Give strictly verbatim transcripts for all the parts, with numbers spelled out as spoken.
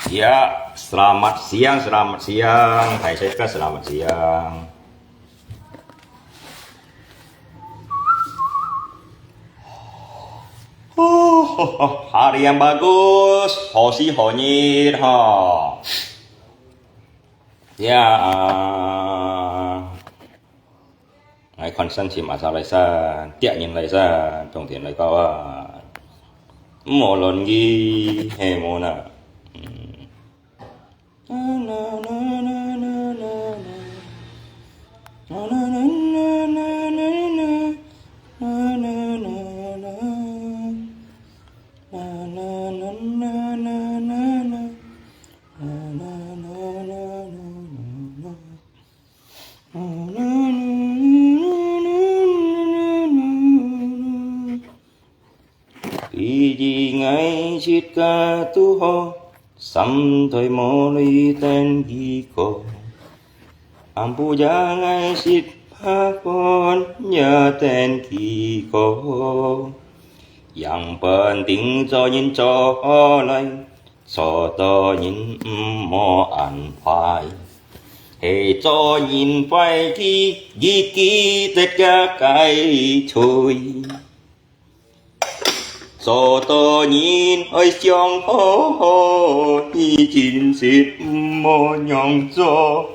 Ya, selamat siang, selamat siang. Hai, saya kata selamat siang. Hari yang bagus, 好時好日哈。Ya, ah, 𠊎看山尋阿沙來山，敵人來山，當天來到啊，毋好亂去，係無哪。嗯。Phi-yi ngai sit ka tu ho, sam thoi mo lui ten ki ko. Ampu ya ngai sit pa kon ya ten ki ko. Yang penting cho yin cho lai, cho to yin mo an pai. He cho yin pai ki, ki ki tet ka kai chui. Cho to yin oi siang ho ho, hi chin sit mo nyong cho.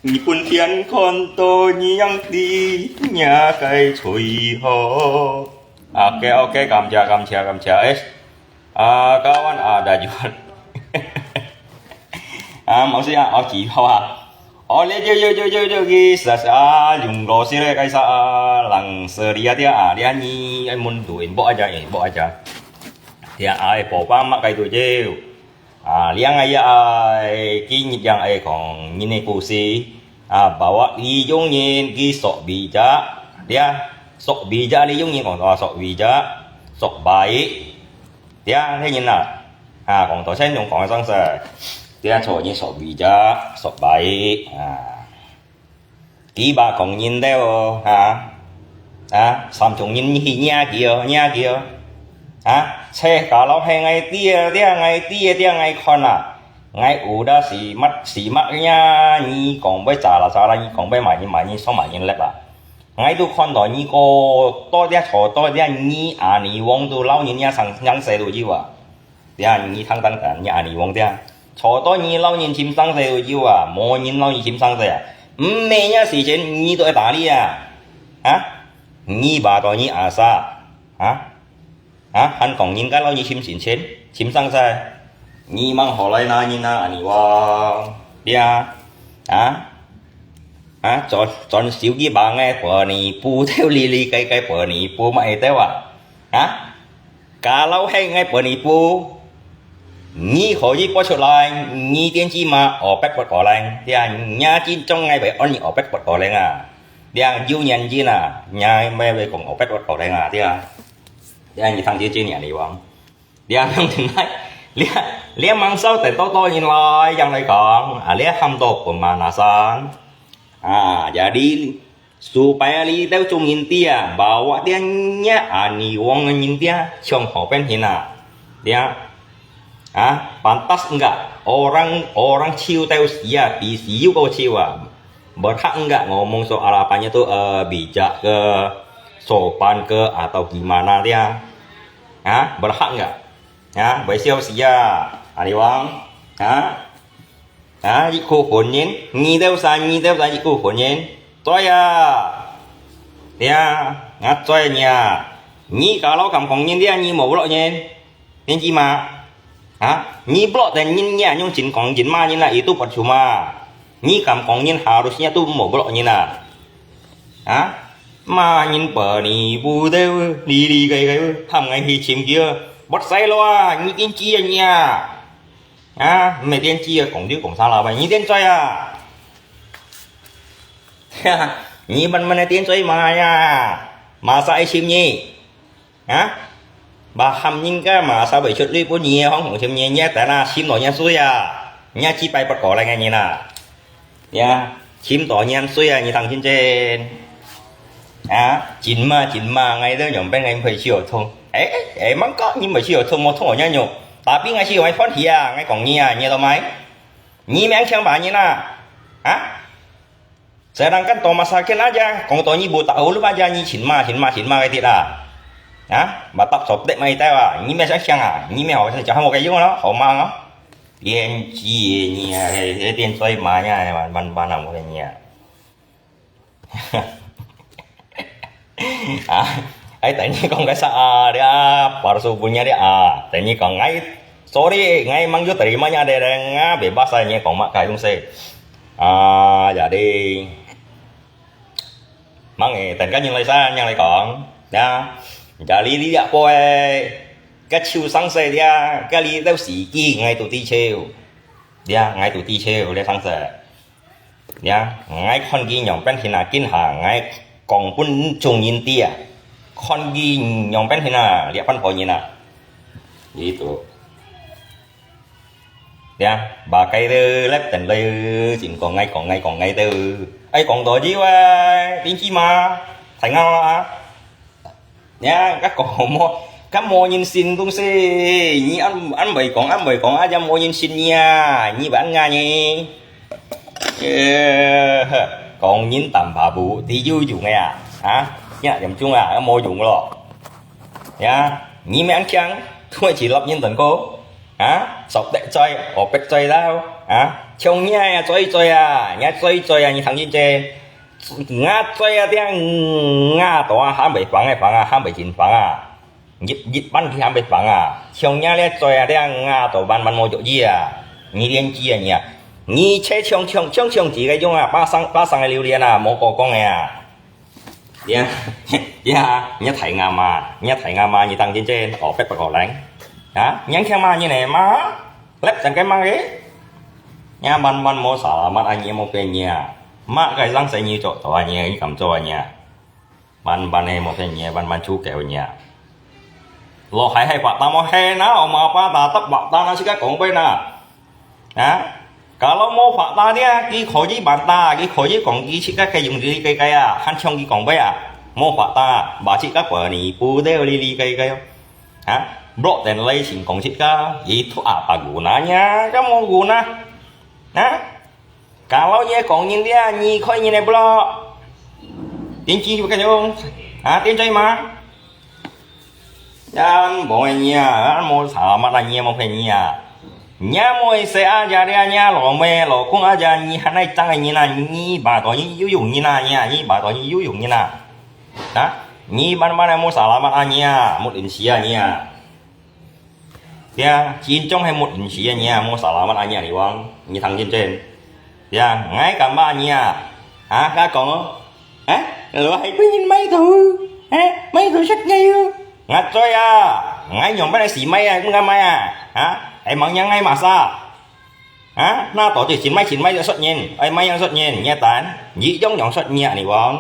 Ni pun tian kon to ni yang ti, nya kai chui ho. OK, OK, 感謝，感謝，感謝。哎，啊，kawan，啊，大家，啊，無事啊，哦，幾號啊？哦，你就，就，就，就，就去，啊，用老師个介紹啊，人生理啊，對啊，你啊，你愛問路，inbox aja，inbox aja。對啊，哎，寶寶嘛，該度就。 啊，這𠊎也愛今日這愛講人个故事。啊，bahwa利用人去sok bijak，對啊，sok bijak利用人講到sok bijak，sok baik，對啊，這人啊，啊，講到先用講个方式，對啊，做人sok bijak，sok baik，啊。 佢把講人了哦，哈？啊，三種人去惹佢哦，惹佢哦。啊，切，kalau係𠊎知啊，這𠊎知啊，這𠊎看啊，𠊎有得死乜死乜呀，你講會咋啦咋啦，你講會罵人罵人，說罵人叻啦。𠊎都看到你個，到這坐到這，你阿尼王都老人家上，上世都有啊。 呀，你聽聽看，你阿尼王這，坐到你老人尋生死有啊，無人老人尋生死啊。毋係呀，時間你都會打理啊？啊？你爸到你阿嫂，啊？啊？還講人家老人尋神仙，尋生死，你吂好來拿人啊，阿尼王，呀？啊？啊？轉，轉手機把𠊎把你補掉，哩哩該該把你補嘛會得啊？啊？ Kalau係𠊎分你補，你可以拔出來，你電子碼哦，拔拔過來，呀，你真正𠊎會安你哦，拔拔過來啊。呀，有原因啊，你乜會講哦，拔拔過來啊，對啊。呀，你聽真真呀，你講。呀，放進來，呀，呀，吂少等到多人來，樣來講，啊，呀，喊到分嘛那山。 啊，jadi supaya你兜眾人知啊，bahwa這若阿尼王个人這，像好變形啊，這，啊，pantas enggak orang orang 笑兜死啊，比死又過笑啊，berhak enggak ngomong soal apanya tu, eh, bijak ke, sopan ke, atau gimana這，啊，berhak enggak？啊，會笑死啊，阿尼王，啊。 啊，一個婦人，你兜山，你兜山一個婦人，在啊，呀，𠊎在你啊，你kalau敢講人這，你無落人，你知嗎？啊，你block等人呀，用真講人罵人啦，itu percuma。你敢講人harusnya都無block人啊。啊，罵人penipu兜，哩哩个个，喊𠊎去尋佢，buat sai lo啊，你真知啊你啊。 啊，毋係電子啊，講就講啥啦，喂，你電嘴啊？哈哈，你慢慢个電嘴嘛呀，masa愛尋你？啊？Baham人家masa會出力分你，好好尋你，你等啊，尋到你水啊，你幾百不過來个人啊。 呀，尋到年歲啊，你當真真。啊，真嘛，真嘛，𠊎都用分人會笑痛。哎，哎，哎，吂講你會笑痛，無痛我也有。Tapi𠊎係會歡喜啊，𠊎講你啊，你知道無？你明聽吧，你啊，啊？Sedangkan tomat sakit aja，講到你無打好了aja，你尋嘛尋嘛尋嘛个啲啊，啊？Matap sopdek嘛一帶啊，你明想想啊，你明好像講好个用咯，好嘛咯？年紀你啊，一點嘴嘛呀，慢慢慢啊，我跟你啊。啊，哎，等你講个啥啊？這啊，palsu punya這啊，等你講，𠊎，sorry，𠊎mang有terima nya ada orang啊，bebas啊，你講麼个東西啊？Jadi，mang eh，等个人來噻，人來講，呀，jadi你這個哎，个秋生勢呀，个你都時機，𠊎都知秋，呀，𠊎都知秋，這生勢。 呀，𠊎看佢仰般形啊，今下𠊎講分眾人知啊，看佢仰般形啊，這番好人啊，佢都，呀，把該个left等了，先講𠊎講𠊎講𠊎都，哎，講到這位，天氣嘛，太啱啊。 呀，該講無，該無人信東西，你恁，恁會講，恁會講，啊，也無人信你啊，你會恁樣呢？呃，講人淡白布，你有用个啊？啊，呀，嚴重啊，無用咯。呀，你明聽，開始立人等歌，啊，十得罪，五百罪了，啊，像你啊，罪罪啊，你罪罪啊，你聽真正。 𠊎嘴啊，聽，𠊎都啊，還袂放个放啊，還袂盡放啊。一，一般佢還袂放啊。像你這嘴啊，聽，𠊎都慢慢無足意啊。你年紀啊，你啊，你切像，像，像，像自己用啊，巴生，巴生个榴槤啊，無過講个啊。呀，呀，你大啱啊，你大啱啊，你當真正，哦，八百個零。啊，年輕嘛，你呢嘛？Lep，整个嘛个？你慢慢無salamat啊，你無變你啊。 麼个生事你做到啊你，你敢做啊你啊？慢慢个，莫騙你，慢慢出狗你啊。落海係發達無？係哪，我嘛發達，得發達那自家講過哪。啊？Kalau無發達呢，佢可以辦達，佢可以講佢自家个用這个个啊，還像佢講過啊，無發達，把自家管理不了哩哩个个哦。啊？Blok dan lai情講自家，佢tu apa gunanya，該無guna。啊？ Kalau ye講人這，你看人个blok，電視有个用，啊，電視嘛？Yan無你啊，無salamat啊，你無騙你啊。你無意思啊，ya這你老妹老公啊，ya你還來爭个人啊，你把到你有用人啊，你啊，你把到你有用人啊。啊，你慢慢个無salamat啊，你啊，無認識啊，你啊。 呀，真正係無認識个人啊，無salamat啊，你啊，你講，你聽真真。呀，𠊎感覺你啊，啊，佢講哦，哎，我還分人買到，哎，買到食个哦。𠊎嘴啊，𠊎用乜來死買啊，毋敢買啊，啊，還望人愛麼儕？ 啊，那到底係買，係買个說人，愛買樣說人，你等，你樣樣說人啊，你講。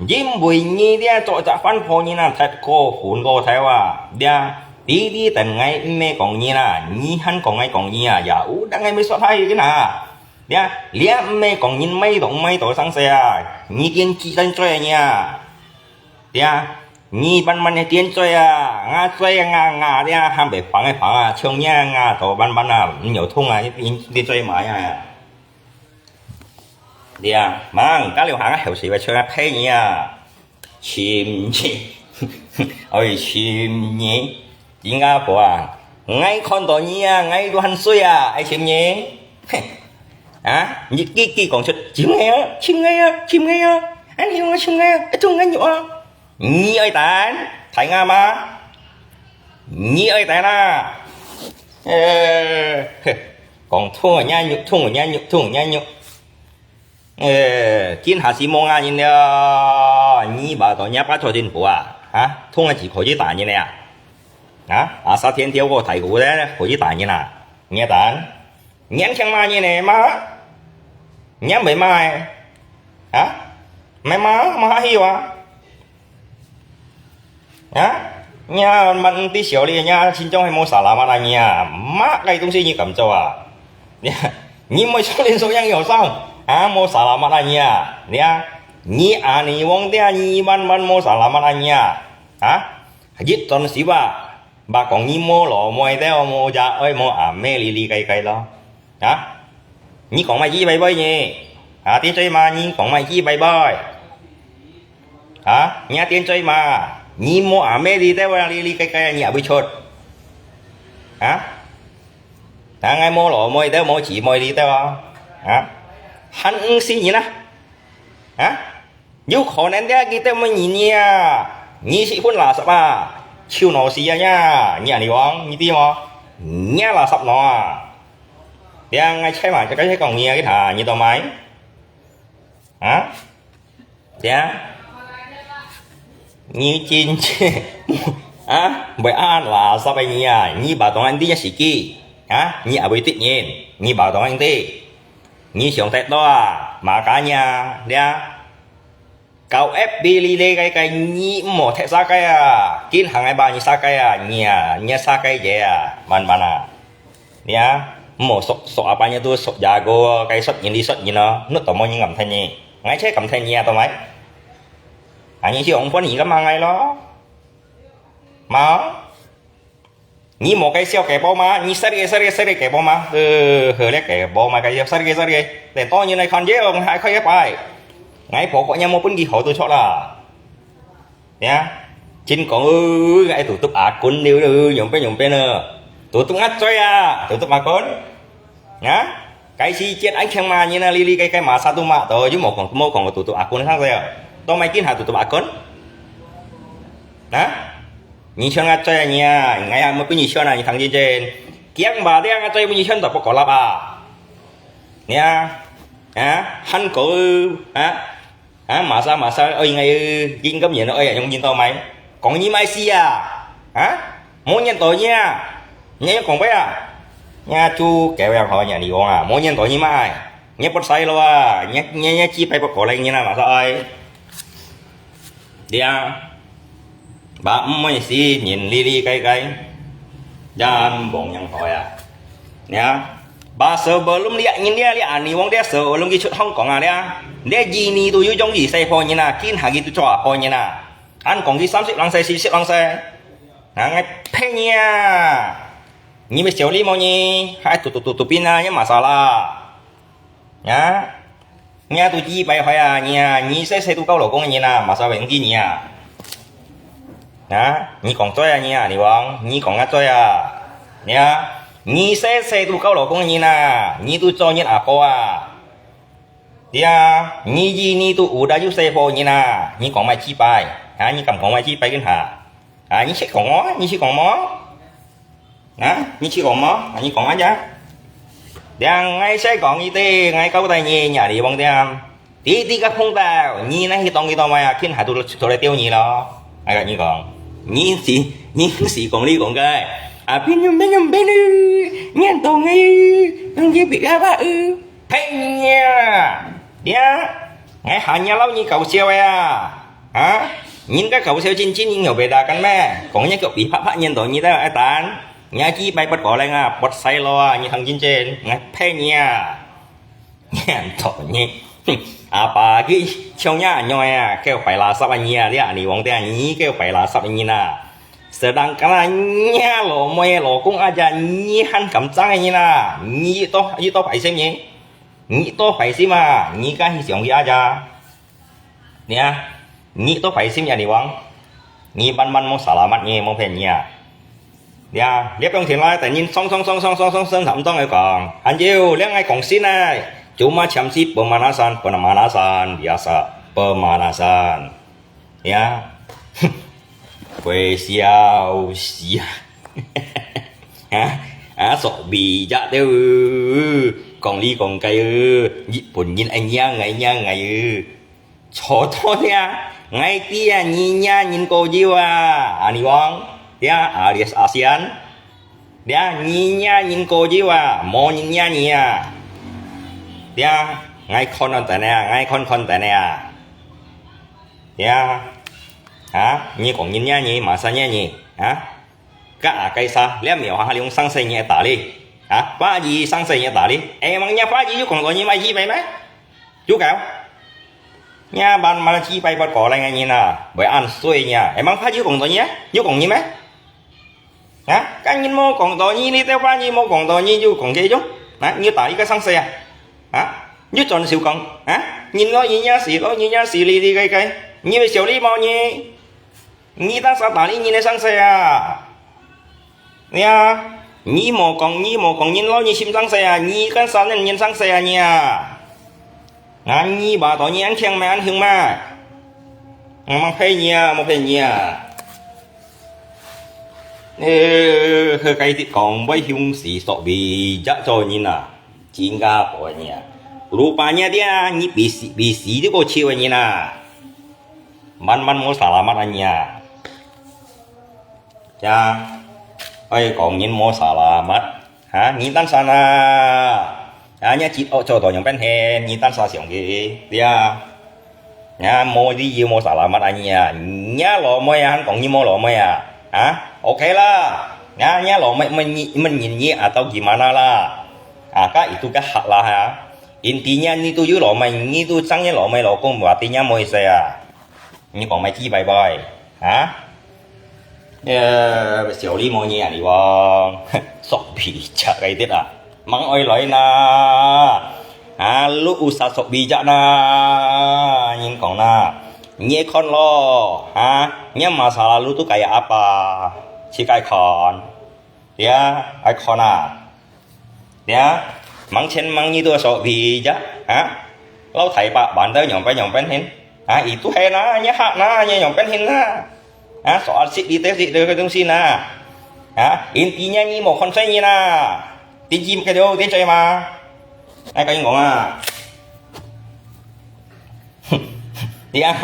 因為你這做隻番婆人啊，忒過分過頭啊，這，你，你等𠊎毋係講人啊，你還講𠊎講人啊，也有等𠊎會說下去个啊。這，這毋係講人買到，買到生事啊，你見幾等罪啊你啊。 呀，你慢慢个點嘴啊，𠊎嘴啊，𠊎，𠊎這還袂放个放啊，像你啊，𠊎都慢慢啊，毋有痛啊，你，你嘴麻呀。呀，吂，該留下个口水會出來呸你啊，尋你，哎，尋你。 新加坡啊，𠊎看到你啊，𠊎都很衰啊，愛尋你。嘿，啊，你句句講出，尋𠊎啊，尋𠊎啊，尋𠊎啊，哎，你講尋𠊎啊，哎，做𠊎肉啊。你愛等，大啱嗎？你愛等啦。呃，嘿，講痛啊，人肉，痛啊，人肉，痛啊，人肉。 呃，今下係無恁樣了，你把到人家把做政府啊，啊，通常只可以打人的啊，啊，啊，三天條我大股的可以打人啊，你打，年輕罵人的罵，你毋罵的，啊，毋罵，罵下去啊。 啊，你啊，慢慢地笑哩，你啊，心中還無salamat啊，你啊，麼个東西你敢做啊？你啊，你莫說你手上有傷，啊，無salamat啊，你啊，你啊，你啊，你忘掉，你慢慢無salamat啊，你啊，啊，一轉時吧， Ba講你無老妹兜，無爺哀，無阿姆哩哩該該咯。啊？你講麼个拜拜呢？啊，頂嘴嘛，你講麼个拜拜？啊？你啊頂嘴嘛，你無阿姆哩兜啊，哩哩該該，你也會出？啊？啊，𠊎無老妹兜，無姊妹哩兜啊。啊？還毋死人啊？啊？ 有可能這佢兜乜人呀，你係份垃圾啊，臭腦屎啊呀，你啊你講，你知無？你啊垃圾腦啊！這𠊎切嘛，這个係講你啊，佢他，你懂無？啊？這，你真正啊，會恁垃圾个你啊，你把當人知也係佢啊，你也會得人，你把當人知，你想得到啊，馬家呀，這。 搞F B哩哩該該，你毋好踢沙雞啊！今下𠊎把你沙雞啊，你啊，你啊沙雞爺啊，慢慢啊！你啊，毋好sok sok阿爸你都sok jago，該sok人哩sok人咯，你都無人敢聽你，𠊎才敢聽你啊，懂無？啊，你去紅粉你个嘛𠊎咯，嘛？ 你無該小雞婆嘛？你識个識个識个雞婆嘛？呃，好了雞婆嘛，該小識个識个，等多年來看見，還開一擺。𠊎婆婆也無分佢好都錯啦。呀，真講，呃，𠊎都督阿公了，呃，用變用變了，都督阿嘴啊，都督阿公。 啊？該時節恁慶嘛，你那哩哩該該嘛啥都嘛，都又無講無講个都都阿公上仔，都買今下都都阿公。啊？你穿啊嘴啊你啊，𠊎也無分你穿啊，你聽真真。驚吧，這樣啊嘴分你穿到不夠lap啊！你啊，啊，還過啊， 啊，masa masa，哎，𠊎應該人咁遠，哎，用人到買，講你買死啊？啊？無人到你啊？你又講咩啊？你就狗樣好，你你講啊，無人到你買，你不使了啊？你你你幾百不過來人啊，masa ai。對啊。 Ba，毋會死人哩哩該該，jangan bohong yang kau ya。Ya，ba sebelum liak人liak liak ani wong liak sebelum佢出香港啊liak，liak ini都有種意思破人啊，今下佢都做破人啊，還講佢三十零歲、四十零歲，啊，𠊎呸你啊！你會笑你無呢？還嘟嘟嘟嘟邊啊，有masalah。 啊，你都幾百歲啊，你啊，你細細都交老公个人啊，masa會毋記你啊？啊，你講嘴啊，你啊，你講，你講啊嘴啊，你啊，你細細都交老公个人啊，你都做人阿哥啊，你啊，你你你都有得有細婆人啊，你講麼幾擺啊？你敢講麼幾擺跟下？啊，你識講哦，你識講麼？ 啊，你識講無？啊，你講啊呀。Liang，𠊎先講一個，𠊎交代你，你啊，你忘掉。第一個碰到，你那去當去當嘛呀，肯還都出來釣你咯。哎呀，你講，你是，你是講你講个，啊，變樣變樣變樣，你懂个，用个比較吧，呃。 呸你啊！呀，𠊎還要摎你搞笑个啊！啊，人家搞笑真真，你有別打กัน咩？講一個比拍拍年到你在愛打，你還幾百不過來啊，不使咯啊，你行真真，𠊎呸你啊！年到你，哼，阿爸佢像你恁樣啊，叫擺垃圾啊你啊，你啊，你忘掉你叫擺垃圾个人啊！Sedangkan啊，你老妹老公啊，你還敢爭个人啊？你多，你多壞心呢？ 你多壞心啊！你敢去想佢啊？你啊，你多壞心呀，你講，你萬萬莫salamat你，莫騙你啊！呀，你放前來，等人上上上上上上上上當來講，還有，你愛講先啊，cuma chamsi pemanasan，pemanasan biasa pemanasan。 呀，會笑死啊！啊，啊，sok bijak兜，講哩講該，日本人愛仰𠊎仰𠊎，坐到這，𠊎知啊，你仰人過腰啊，啊，你講，這alias ASEAN，這你仰人過腰啊，無人仰你啊，這𠊎看看等啊，𠊎看看等啊。 呀，啊，你講人仰你，masa仰你，啊？Ka啊，該啥，這苗下用生細你打哩，啊？花語生細你打哩，emangnya花語有講到你買幾百咩？有搞？你班買幾百不過來个人啊，會恁衰你啊？Emang花語有講到你啊？有講你咩？啊，該人無講道理，你兜話你無講道理，又講該種，啊，你打一個上司啊，啊，你轉手講，啊，人老人家死，老人家死哩哩該該，你會曉得無呢？你單儕打理人个上司啊？呀，你無講，你無講，人老人心上司啊，你單儕人人上司啊你啊？啊，你話到你恁強咩，恁凶咩？我莫騙你啊，莫騙你啊！呃，該兜講會凶死，所以這做人啊，真个好人啊。Rupanya dia，你比死比死都過笑个人啊！萬萬無salamat啊你啊！呀，愛講人無salamat，哈，你單儕啊！啊，你自惡做到樣變現，你單儕想佢，對啊？呀，無理由無salamat啊你啊！你老妹啊，還講你無老妹啊？啊，OK啦！啊，你老妹問你問人你啊，到gimana啦？啊，該itu个hak啦哈！Intinya你都有老妹，你都爭你老妹老公，berarti你無意思啊！ 你講麼个雞拜拜，哈？呃，小李無你啊，你講，sok bijak个啲啊，吂愛來呐，啊，lu usah sok bijak呐，人講呐，你看咯，哈，你masa lalu都該apa，去該看，呀，愛看啊。 呀，吂錢吂義都所謂呀，哈？老大伯辦到樣般樣般形，啊，佢都係啦，你客啦，你樣般形啦，啊，所食你得食个東西啦，啊，因為你無看衰你啦，電視个都電視嘛，哎，跟你講啊，呀，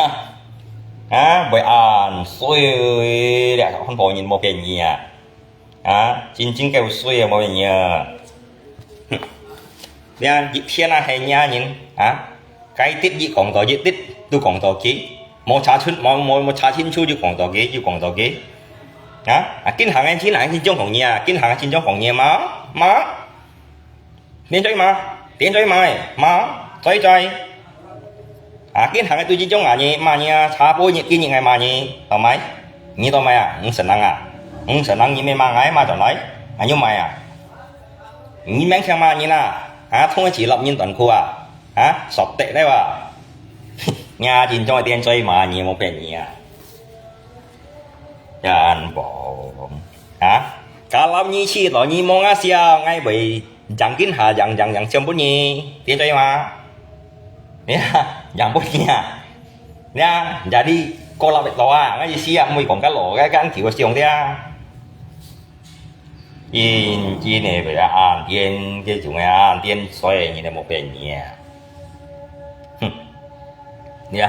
啊，會恁衰，你看好人無便宜啊。 啊，真正夠衰啊，無人啊！你看，一天啊，係若人啊，該滴一講到一滴都講到佢，無查清，無無無查清楚就講到佢，就講到佢。啊，啊，今行个今行个真正講你啊，今行个真正講你嘛嘛。 電視嘛，電視嘛，嘛，在在。啊，今行个對這種啊，你罵你啊，查埔你今日个罵你，到尾，你到尾啊，你承認啊，你承認你咩罵𠊎罵轉來，啊，又罵啊，你明顯罵人啊，啊，通一粒人短褲啊，啊，索得了啊，你啊，真正个電視罵你，無騙你啊。 Yan bong. Ha? Kalau你試到你無ngah笑，𠊎會揚緊下揚揚揚上分你，知道嗎？Ya，揚分你啊！Ya，jadi kau lawet lo啊，𠊎意思啊，毋會講个咯，該个球上的啊。因因為啊，暗天，這種啊，暗天，所以你都無變你啊。哼。 Ya，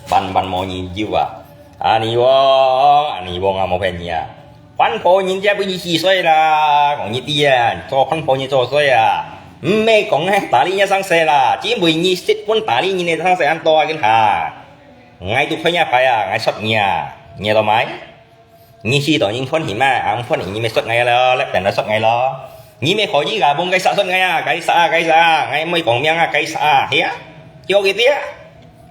萬萬無人有啊！阿尼翁，阿尼翁啊，無騙你啊！番婆人家分你幾歲啦？講你知啊，做番婆人做歲啊！毋係講呢，打理人家生死啦，只因為你識分打理人家生死恁多啊，跟下。𠊎都看一排啊，𠊎說你啊，你到買？ 你試到人歡喜咩？啊，歡喜你咪說𠊎咯，擕等來說𠊎咯。你咪可以啊，分該煞說𠊎啊，該煞啊，該煞啊，𠊎毋會講名啊，該煞啊，係啊，叫佢知啊。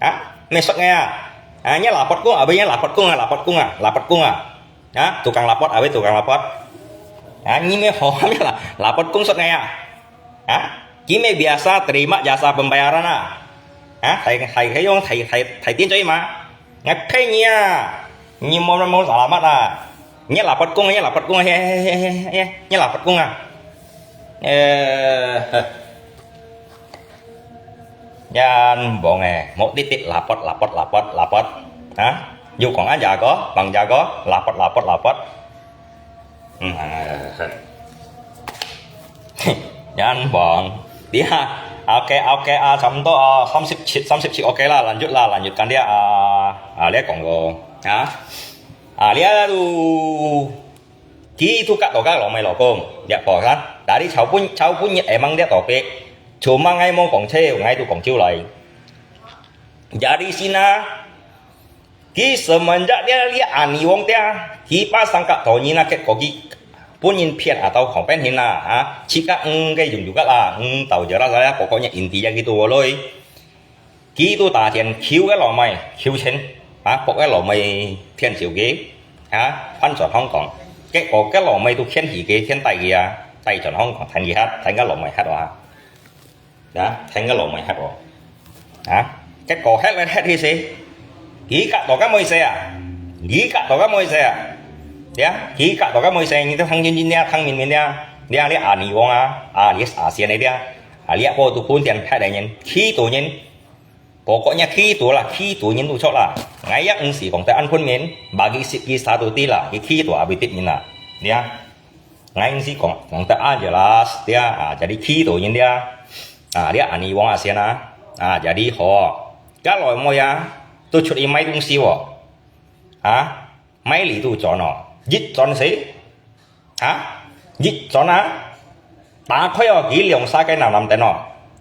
啊，咪說𠊎啊。啊，你lapor公啊，毋係你lapor公啊，lapor公啊，lapor公啊。啊，tukang lapor，啊，毋係tukang lapor。啊，你咪好，你啦，lapor公說𠊎啊。 Ha? Kami biasa terima jasa pembayaran ah. Ha? Thầy, thầy thấy không? Thầy, thầy, thầy tiến cho em mà. Ngài phê nhỉ à? Nhị mô mô salamat à? Nhớ là Phật cung, nhớ là Phật cung, nhớ là Phật cung à? Ê, yan bông eh, một tí tí lapor, lapor, lapor, lapor. Ha? Dù còn ăn giá có, bằng giá có, lapor, lapor, lapor. Yan bông. Dia, oke, oke, ah, 差不多啊，三十七，三十七，OK啦，lanjut啦，lanjutkan dia，啊，啊，你講過，啊，啊，你啊，都，佢都隔到隔落尾老公，你講啊，但係炒半，炒半日，emang dia topik，cuma𠊎無講笑，𠊎都講出來。Jadi sini， Ki semenjak dia lihat ani wong dia, ki pasang kat tonyi na ket koki, pun yin pian atau kong pen hin na, ha, cika ng ke yung juga la, ng tau jera saya, pokoknya intinya gitu woloi. Ki tu ta tian kiu ke lo mai, kiu chen, ha, pok ke lo mai pian siu ki, ha, pan zuat Hong Kong. 結果該老妹都牽起佢，牽帶佢啊，帶轉香港，彈佢hát，彈該老妹hát啊。啊，彈該老妹hát哦。啊，結果hát來hát去時，佢夾到該妹婿啊，佢夾到該妹婿啊，呀，佢夾到該妹婿，你都聽真真呀，聽明明呀，呀，你阿尼王啊，啊，你阿仙个呀，啊，你阿婆都分店派來人，幾多人，不過你幾多啦，幾多人都錯啦，𠊎也毋係講得恁分明，bagi segi satu ti啦，佢幾多也會得人啦，呀。 𠊎毋係講，講得恁jelas，對啊，啊，jadi幾多人對啊，啊，你阿尼王阿仙啊，啊，jadi好，該老妹啊，都出去買東西哦，啊，買禮都轉哦，一轉時，啊，一轉啊，打開哦，佢兩儕个男男燈哦，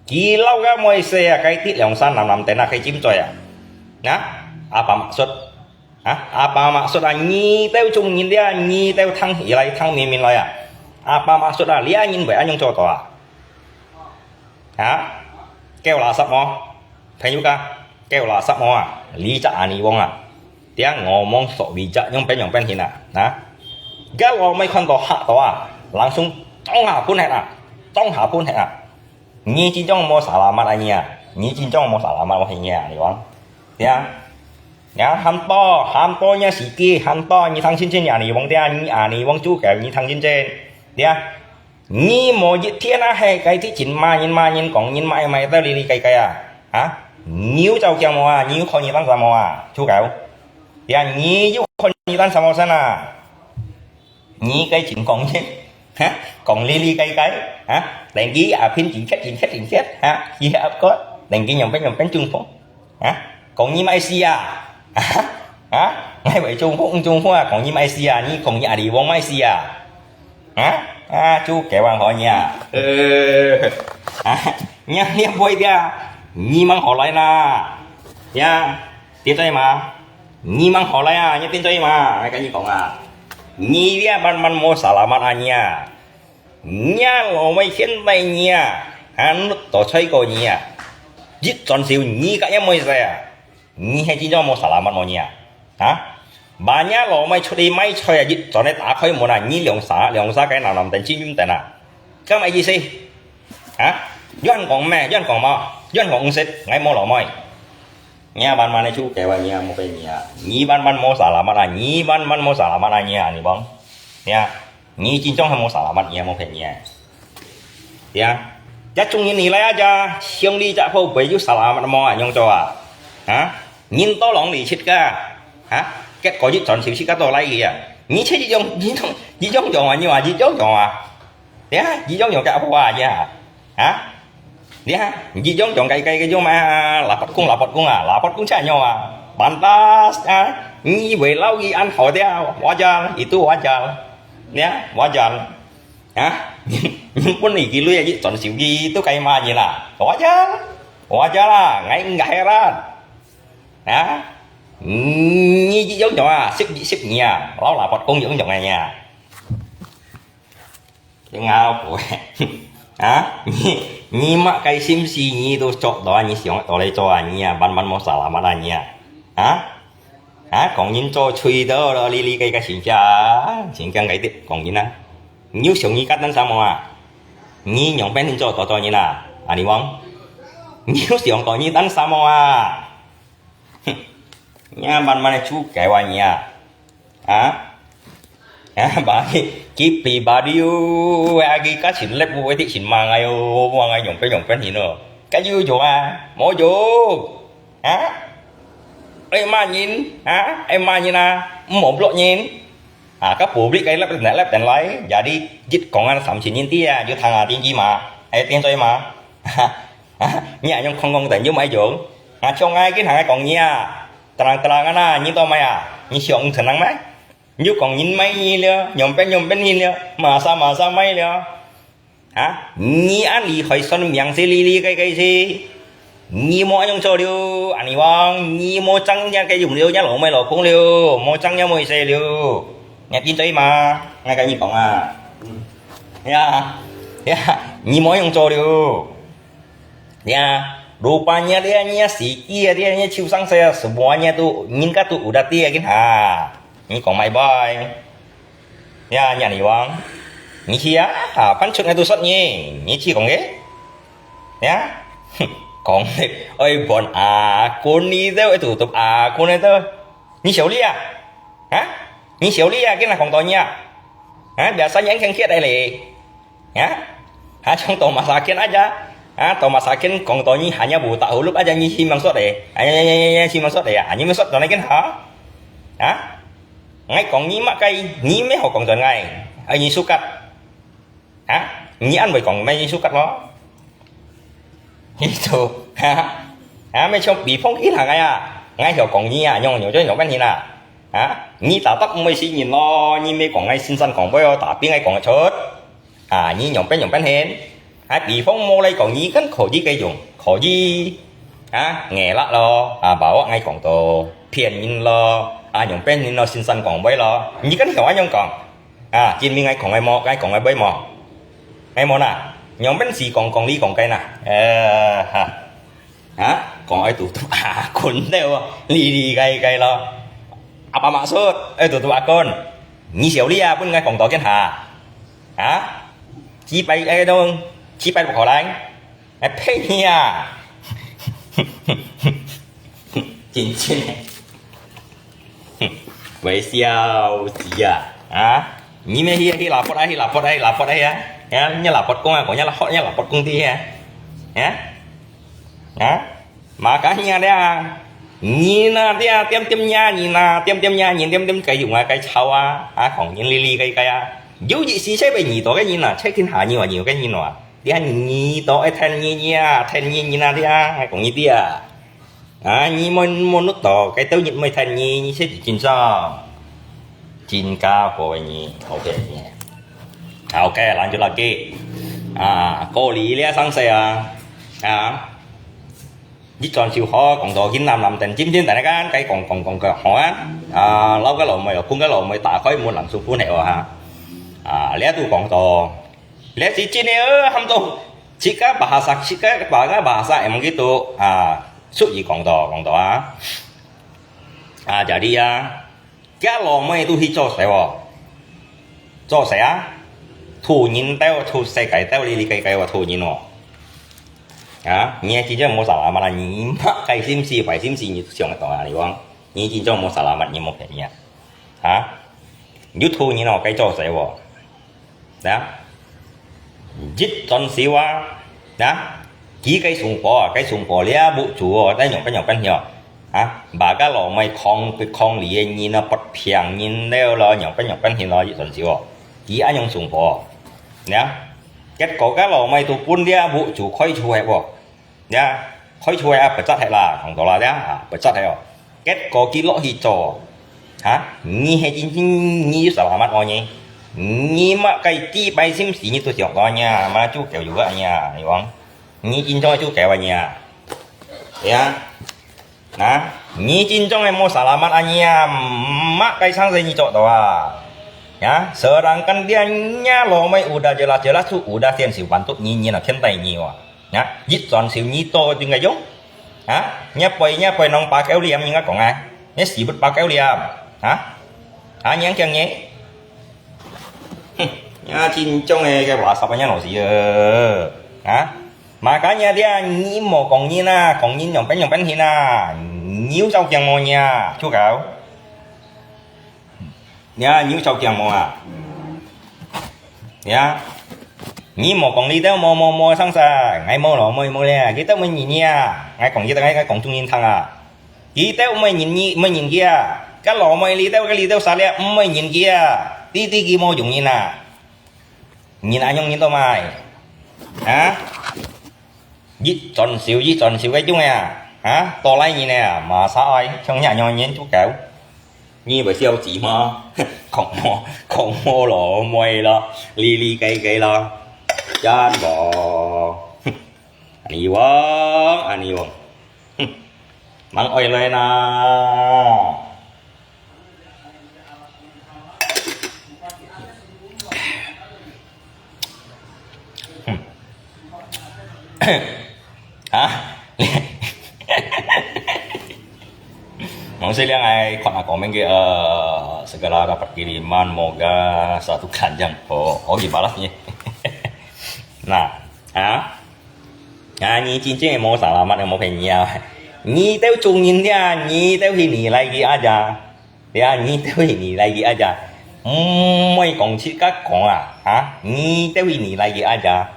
佢摎該妹婿啊，該滴兩儕男男燈啊，該尖嘴啊，啊，阿爸maksud， 啊，阿爸maksud啊，你兜中人了，你兜聽起來，聽明明來啊。阿爸maksud啊，這人會恁樣做到啊？啊，狗垃圾無？朋友家，狗垃圾無啊？你隻阿尼王啊，聽我講所謂隻樣般樣般形啊，啊，該老妹看到嚇到啊，langsung當下分忒啊，當下分忒啊。 你真正無salamat啊你啊，你真正無salamat無你啊，你講，呀，呀，喊多，喊多你自己，喊多你聽清清啊，你講聽，你啊，你講主教，你聽清清，呀，你無一天啊，係該啲真罵人罵人講人罵罵到哩哩該該啊，啊，你有照鏡無啊？你有看你單啥無啊？主教，呀，你有看你單啥無先啊？ 你該真講人，哈，講哩哩該該，哈，等佢啊片真缺真缺真缺，哈，佢啊個，等佢樣般樣般中風，哈，講你莫死啊，哈，哈，𠊎會中風中風啊，講你莫死啊，你講你阿里王莫死啊，哈，啊，就該樣好你啊，呃，啊，你你會的，你吂好來啦，呀。 知道嗎？你吂好來啊，你知道嗎？𠊎跟你講啊，你這慢慢無salamat啊你啊，你啊老妹牽帶你啊，啊，到吹過你啊，一轉手你个也妹仔啊，你係真正無salamat無你啊，啊？Banyak老妹出去買菜啊，一轉來打開門啊，你兩儕兩儕个男男等真正等啊，敢係意思？啊？有人講咩？有人講無？有人講毋識，𠊎無老妹。 你啊慢慢个就改啊，你啊莫騙你啊，你慢慢無salamat啊，你慢慢無salamat啊，你啊，你講，你啊，你真正係無salamat，你啊莫騙你啊，你啊，一種人你來啊，這上帝隻寶貝有salamat無啊，樣做啊，啊，人都浪裡切个，啊，結果一轉手切个到來个啊，你切一種，一種，一種樣啊，你話一種樣啊。 呀，你用用个apa啊，ya? Ha? Ya,你用用个个个用嘛，lapot kong lapot kong啊，lapot kong cha nyo啊，pantas啊，你會老个安好的，wajar, itu wajar. Ya, wajar. Ha? 你本來佢累啊，你轉手佢都該罵你啦，wajar, wajar啦，ngai ngai heran. Ha? 你用用啊，識你識你啊，老lapot kong用用啊，ya. 真拗過。啊，你，你麼个心思你都做到啊，你想到來做啊，你啊，慢慢無salamat啊，你啊。啊？啊，講人做吹到咯，哩哩个个形象，形象个啲講人啊。你有想你个單啥無啊？你樣般人做到做人啊？啊，你講，你有想過你單啥無啊？ 哼，你啊慢慢个就改啊你啊。啊？Ya, bagi, kipi badiu, agi ka sin lep u ti sin mang ayo, mang ayo, pe yong pen hin lo. Ka yu yo a, mo yo. Ha? Ai ma nyin, ha? Ai ma nyin a, mo blok nyin. Ha, ka public ai lep lep ten lai, jadi jit kong an sam sin nyin ti a, yu thang a tin ji ma, ai tin soi ma. Ha, 你恁樣空空等又買用？啊，像𠊎今下講你啊，terang-terangan啊，你到買啊？你想成人咩？你又講人買你了，用變用變你了，masa-masa買了。啊，你恁厲害算命是哩哩个个是，你莫恁樣做了，阿尼王，你莫爭人个用了，人老妹老公了，莫爭人妹婿了，你聽對嗎？𠊎跟你講啊，呀，呀，你莫恁樣做了。 Ya, rupanya dia nya siki dia nya chiu sang saya semuanya tu nyingkat tu udah dia kin ha. Ni kong mai bai. 呀，若你王，你去啊，啊，搬出來都說你，你去講个，呀，哼，講个，愛搬啊，管你都愛都都啊，管你都，你小力啊，啊，你小力啊，跟他講到你啊，啊，biasa yang kengkiat ai le, ya, ha, contoh masakin aja, ha, contoh masakin kong to ni hanya buta hulup aja ni si maksud eh, hanya ni si maksud eh, hanya maksud to ni kan ha, ha, ngai kong ni mak kai ni meh ho kong ton ngai, ai ni sukat, ha, ni an wei kong meh ni sukat lo. Itu, ha, ha, meh chong bi phong ki hang ai a, ngai hio kong ni a, nyong nyong nyong nyong ban hin a, ha, ni ta tak mui si nyin lo, ni meh kong ngai sin san kong boi o, ta bi ngai kong chut. 啊，你仰般仰般形，啊，比方無來講，你跟可以个用，可以，啊，ngelak咯，啊，bawa ngai講到騙人咯，啊，仰般人咯，先生講話咯，你跟曉恁樣講，啊，證明ngai講个無，ngai講个會無，ngai無呐，仰般是講講你講个呐，呃，哈。 啊，講愛堵堵啊，困了哦，哩哩該該咯。阿爸媽說，愛堵堵啊，con，你小力啊，分𠊎講到見下。啊，幾擺愛弄，幾擺不可能，哎，呸你啊！真正的。 哼，微笑子啊，啊，你乜去去lapor啊，去lapor啊，去lapor啊，啊，你lapor公啊，講你lapor，你lapor公啲啊，啊，啊，makanya咧，你那啲啊，點點呀，你那點點呀，你點點該用啊，該吵啊，啊，講你哩哩該該啊，有一時勢被你到个人啊，切近下你話你有个人啊，你看你到愛聽你你啊，聽你你那啲啊，還講你啲啊。 啊，你問問得到，該兜日每天你你先緊張，真家伙你，OK你，OK，lanjut lagi，啊，過年了上世啊，啊，一轉就好，講到今南南等今天等下間，該講講講个好啊，啊，老个老妹哦，公个老妹打開門冷舒服呢哦哈，啊，這都講到，這是真个哦，喊到自家bahasa，自家bahasa bahasa emang gitu，啊。 所以講到講到啊，啊，jadi啊，佢老妹都去做事哦，做事啊，討人兜，討世界兜哩哩該該哦，討人哦。啊，你真正無salamat啦，你麼个心思壞心思你想得到啊？你講，你真正無salamat，你無便宜啊？啊，你討人哦，該做事哦。 啊，一轉手啊，啊，佢个上婆啊，个上婆了屋主哦，但樣般樣般樣，啊，把个老妹囥囥裡个人啊，不平人了咯，樣般樣般樣咯，一轉手哦，佢恁樣上婆哦，啊，結果个老妹都分了屋主開除忒哦。 呀，開除啊，不責忒啦，講到啦呀，啊，不責忒哦。結果佢落去做，哈，你係真正你有salamat哦你，你麼个幾擺心事你都想到呀，嘛就狗有个呀，你講，你真正就狗啊你啊，呀，啊，你真正係無salamat啊你啊，麼个生事你做到啊，呀，sedangkan dia nya老妹udah jelas-jelas tu udah先手板都你你那天帶你哇。 啊，一轉手你多點个用？啊，若背若背啷把狗舐，人家講啊，若屎朏把狗舐，啊，啊，你樣講呢？哼，啊，真正个个話啥个老師啊，啊，makanya dia你莫講人啊，講人樣般樣般形啊，你有照鏡無你啊，出口。 呀，你有照鏡無啊？呀，你莫講你兜無無無生事，𠊎無老妹無咧，佢兜無人呀，𠊎講佢兜，𠊎講中人聽啊。佢兜無人你，無人佢啊，該老妹你兜，該你兜沙咧，無人佢啊，知知佢無用人啊。人恁樣人都賣，啊？ 一轉手一轉手个用啊，哈，多來人啊，masa ai，像你恁樣人足夠。你會笑死嗎？講無，講無老妹咯，哩哩該該咯，真無。哼，恁樣王，恁樣王，哼，吂愛來啦。 啊？Mong sih liang ai khon ako meng ke, eh, Segala dapat kiriman, moga satu keranjang. Oh, oke, balasnya. Nah, ha? Ah, ni cincin mo salamat mo penya. Ni teu cung yin dia, ni teu hi ni lai ki aja. Dia, ni teu hi ni lai ki aja. Moi kong chit ka kong ah, ha? Ni teu hi ni lai ki aja.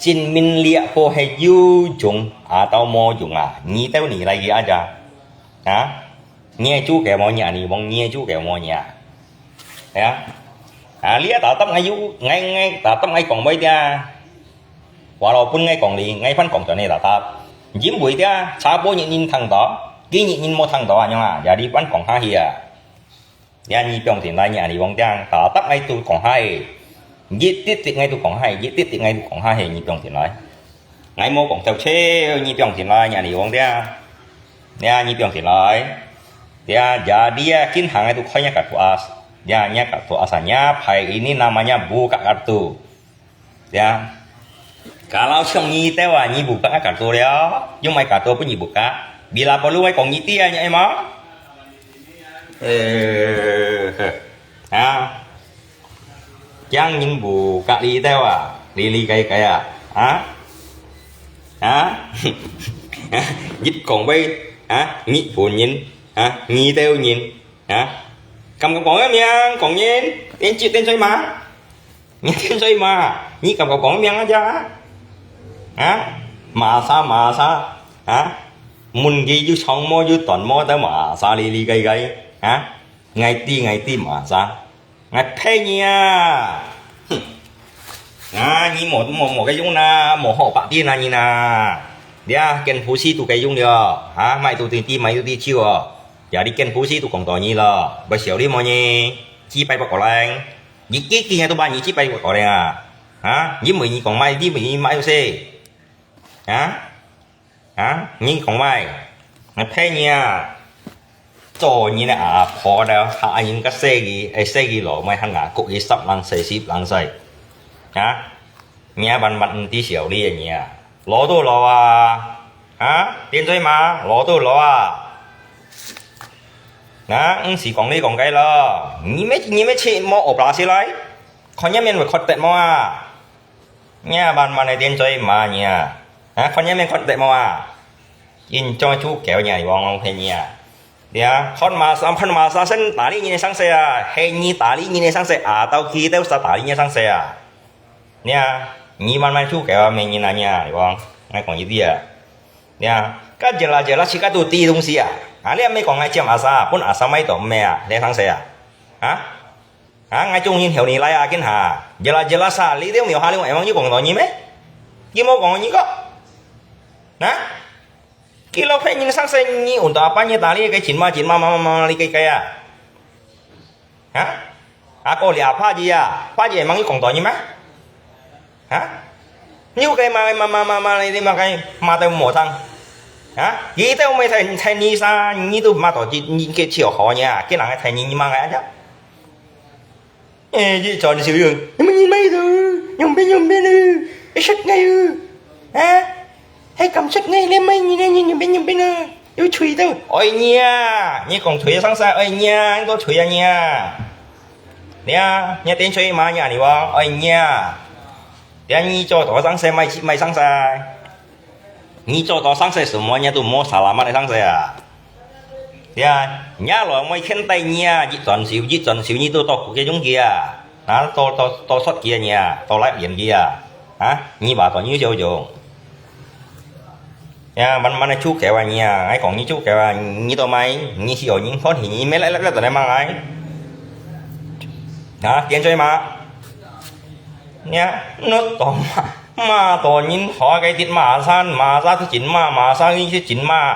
Cin min lia po he yu jung, atau mo jung ah. Ni teu ni lai ki aja. Ha? Ngiê chu kêu mo ngiê, ni wong ngiê chu kêu mo ngiê. Ya. Ah, lia ta tap ngai yu, ngai, ngai, ta tap ngai kong bai dia. Wa lo pun ngai kong li, ngai phan kong cho ne ta tap. Jim bui dia, cha po nyi nin thang to, ki nyi nin mo thang to, anyong ah, ya di phan kong ha hi ah. Ya ni piong tin lai ngiê, ni wong dia, ta tap ngai tu kong ha e. Jit tit tit ngai tu kong ha e, jit tit tit ngai tu kong ha e, ni piong tin lai. Ngai mo kong teu che, ni piong tin lai, ngiê, ni wong dia. Ngiê, ni piong tin lai. Dia, jadi ya, kin hang ngai tu khoi ngiê kartu as. Dia, ngiê kartu as, ngiê phai ini namanya buka kartu. Ya. Kalau siang ni teu ah, ni buka ngiê kartu liao. Yung mai kartu pun ni buka. Bila perlu ngai kong ni dia, ngiê, ma. Eh, ha. Kiang yin buka li teu ah, li li kai kai ah. Ha? Ha? Yit kong bai, ha? Ngi pun yin, ha? Ngi teu yin, ha? Kam kam kong miang, kong yin, tiên chit tiên choi ma. Ngi tiên choi ma. Ngi kam kam kong miang aja. Ha? Ma sa, ma sa. Ha? Mun ki yu chong mo, yu ton mo, teu ma sa li li kai kai. Ha? Ngai ti, ngai ti ma sa. Ngai phe nyi à. Ngai nyi mò, mò, mò cái dùng na, mò họ bạc đi na nyi na. Dia, kiên phú sĩ tu cái dùng đi à. Ha, mai tu ti ti, mai tu ti chiu à. Dia đi kiên phú sĩ tu kong to nyi lo. Bai siêu đi mò nyi. Chi pai bạc có leng. Nyi kí kí ngai tu ba nyi chi pai bạc có leng à. Ha, nyi mười nyi kong mai, nyi mười nyi mai tu se. Ha? Ha? Nyi kong mai. Ngai phe nyi à. Cho nyi nè à, phò đó, ha, anh ka xe gì, ai xe gì lo, mai hăng à, cục gì sắp lăng xe, sip lăng xe. Ha? Nyi à, bạn bạn tí xíu đi nyi à. Lo tu lo à. Ha? Tiên giới mà, lo tu lo à. Nè, không xí kong đi kong cái lo. Nyi mê, nyi mê chi mò ốp lá xí lai. Khó nhá miên với khó tẹt mò à. Nyi à, bạn bạn này tiên giới mà nyi à. Ha, khó nhá miên khó tẹt mò à. Yên cho chú kéo nyi à, wong wong phe nyi à. Dia, khon ma sa, khon ma sa sen tali nyi sang se à. He nyi tali nyi sang se à, tao ki teo sa tali nyi sang se à. Nia, nyi man man chu keo a, me nyi na nia, wong, ngai kong yi ti a. Nia, ka jela jela chi ka tu ti dong si a. A lia me kong ngai chiam asa, pun asa mai to me a, le thang se a. Ha? Ha, ngai chung yin hiu ni lai a, kin ha. Jela jela sa, li teo miu ha li wong, e wong yu kong to nyi me? Ki mo kong nyi ko? Na? Ki lo phe nyi sang se nyi un to apa nyi ta li ke chin ma chin ma ma ma ma li ke ke a. Ha? Ako lia pha ji a, pha ji mang yu kong to nyi ma? Ha? Nyu ke ma ma ma ma ma ni ma ke ma te mo thang. Ha? Yi te mo thai thai ni sa ni tu ma to ji ni ke chiu ho nya, ke nang thai ni ma ngai ja. Ê, ji chọn siu yu. Ni ma ni mai tu. Nyum pe nyum pe nu. Ê, sat ngai yu. Ha? Hei, kam sat ngai le mai ni ne ni nyum pe nyum pe nu. Yu chui tu. Oi nia, ni kong chui sang sa, oi nia, ni to chui a nia. Nia, nia tiên chui ma nia ni wong, oi nia. Nia ni cho to sang sa mai mai sang sa. Ni cho to sang sa sum mo nia tu mo salamat sang sa a. Nia, nia lo mo khen tai nia, ji chọn siu, ji chọn siu ni tu to ku ke jung kia. Ha, to to to sot kia nia, to lai bien kia. Ha, ni ba to ni siu jung. Ya, man man chu keo a nia, ngai kong ni chu keo a, ni to mai, ni si o ni hon hi ni me lai lai lai to lai mang lai. Ha, tiên chui ma. Nia, no to ma, ma to nin ho ke tit ma san, ma sa tu chin ma, ma sa ni si chin ma.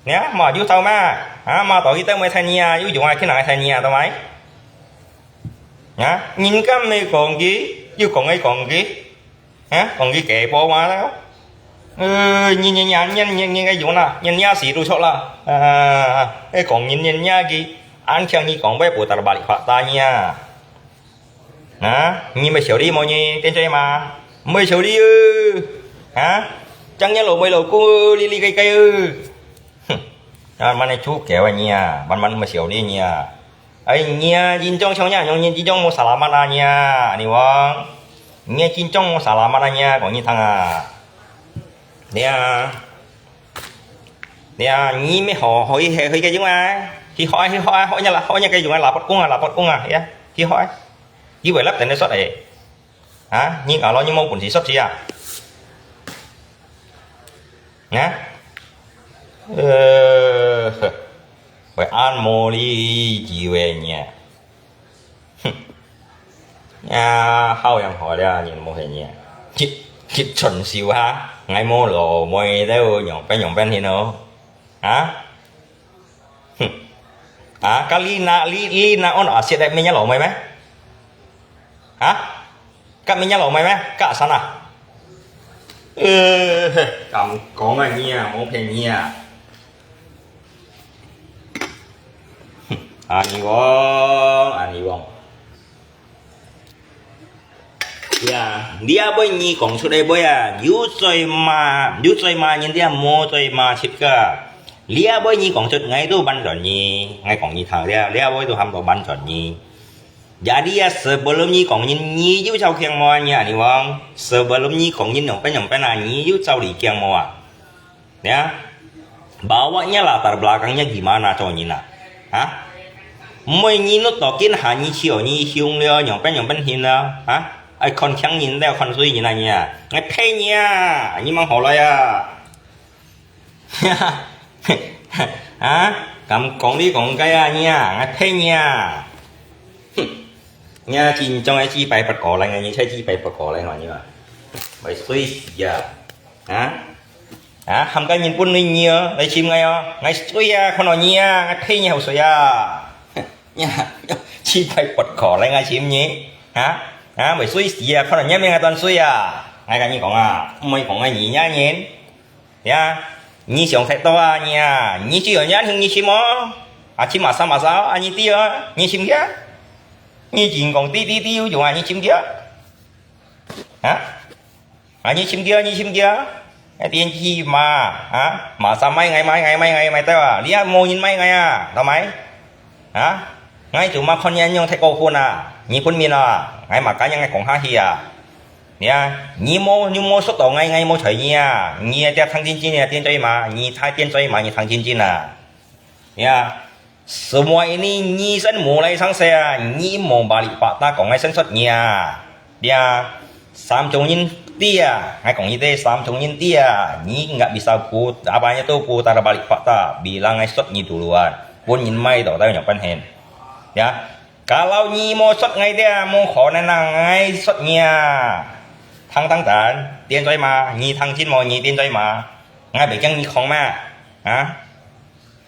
Nia, ma yu tau ma. Ha, ma to ki tao mai thai nia, yu jung ai kin nang thai nia to mai. Ha, nin kam me kong ki, yu kong ai kong ki. Ha, kong ki ke po ma la. Ơ, nyi nyi nyi nyi nyi nyi ngai yun na, nyi nyi si tu chok la. À, ê, kong nyi nyi nyi ki, an khiang nyi kong bai pu ta ba li pha ta nyi a. Nè, nyi mai siu li mo nyi, tiên chui ma. Mai siu li ư. Ha? Chang nyi lo mai lo ku li li kai kai ư. Hm. Ban ban chu keo nyi a, ban ban mai siu li nyi a. 哎，你啊，緊張像你，你緊張無salamat啊，你啊，你講，你緊張無salamat啊，你啊，講你聽啊，你啊，你啊，你乜好，好去，去个用啊，去學啊，去學啊，學你啦，學你个用啊，lapot kong啊，lapot kong啊，呀，去學啊，佢會立等你說誒，啊，你搞到你無本事說去啊，啊，呃，會恁無理由誒你啊。 哼，呀，好樣好了，人無係你啊。佢，佢傳授哈，𠊎無老妹都樣般樣般形哦。啊？哼，啊，該你那，你，你那安啊，識得咩人老妹咩？啊？該咩人老妹咩？該阿三啊？呃，敢講啊你啊，無騙你啊。 阿尼王，阿尼王。呀，這杯你講出來杯啊，有罪罵，有罪罵人，這無罪罵自家。這杯你講出，𠊎都搬轉你，𠊎講你聽，這，這杯都喊到搬轉你。Jadi啊，sebelum你講人，你有照鏡無啊？你阿尼王，sebelum你講人，樣般樣般啊，你有照理鏡無啊？ Ya, bawahnya latar belakangnya gimana cowoknya nah? Ha? Mui nyi nut tokin ha nyi chiu nyi hiung liu nyong pen nyong pen hin liu, ha? Ai khon khiang nyin liu khon sui nyin a nyi a. Ngai phe nyi a, nyi mang hò lai a. Ha? Kam kong li kong kai a nyi a, ngai phe nyi a. Hm. Nya chin chong ai chi pai pat ko lai ngai nyi chai chi pai pat ko lai ngai nyi a. Bai sui sia. Ha? Ha, ham ka nyin pun nui nyi a, lai chim ngai a, ngai sui a, khon o nyi a, ngai phe nyi hau sui a. Nya, chi pai pot kho lai ngai chim nyi. Ha? Ha, mui sui sia, khon o nyi mi ngai tuan sui a. Ngai ka nyi kong a, mui kong ngai nyi nya nyin. Ya, nyi siang thek to a nyi a, nyi chi o nyi an hing nyi chim o. A chim a sa ma sa, a nyi ti a, nyi chim kia. Nyi jing kong ti ti ti u jung a, nyi chim kia. Ha? A, nyi chim kia, nyi chim kia. Ai, tiên chi ma, ha? Ma sa mai ngai, mai ngai, mai ngai, mai tao a. Lia mo nyin mai ngai a, tao mai. Ha? Ngai chu ma khon nyan yong thek ko khun a. Nyi phun min a. Ngai ma ka yang ngai kong ha hi a. Nia, nyi mo, nyi mo sot to ngai, ngai mo choi nyi a. Nyi a tia thang chin chin a, tiên choi ma, nyi thai tiên choi ma, nyi thang chin chin a. Ya, semua ini nyi sen mulai sang saya, nyi mo balik pak ta kong ngai sen sot nyi a. Dia, sam chung nyin tia, ngai kong nyi te sam chung nyin tia, nyi nggak bisa put, apanya tu putar balik pak ta, bilang ngai sot nyi duluan, pun nyin mai to, tapi nyok pen hen. Ya, kalau nyi mo sot ngai tia, mo kho na nang ngai sot nyi a. Thang thang tan, tiên choi ma, nyi thang chin mo, nyi tiên choi ma, ngai bai kiang nyi khong ma, ha?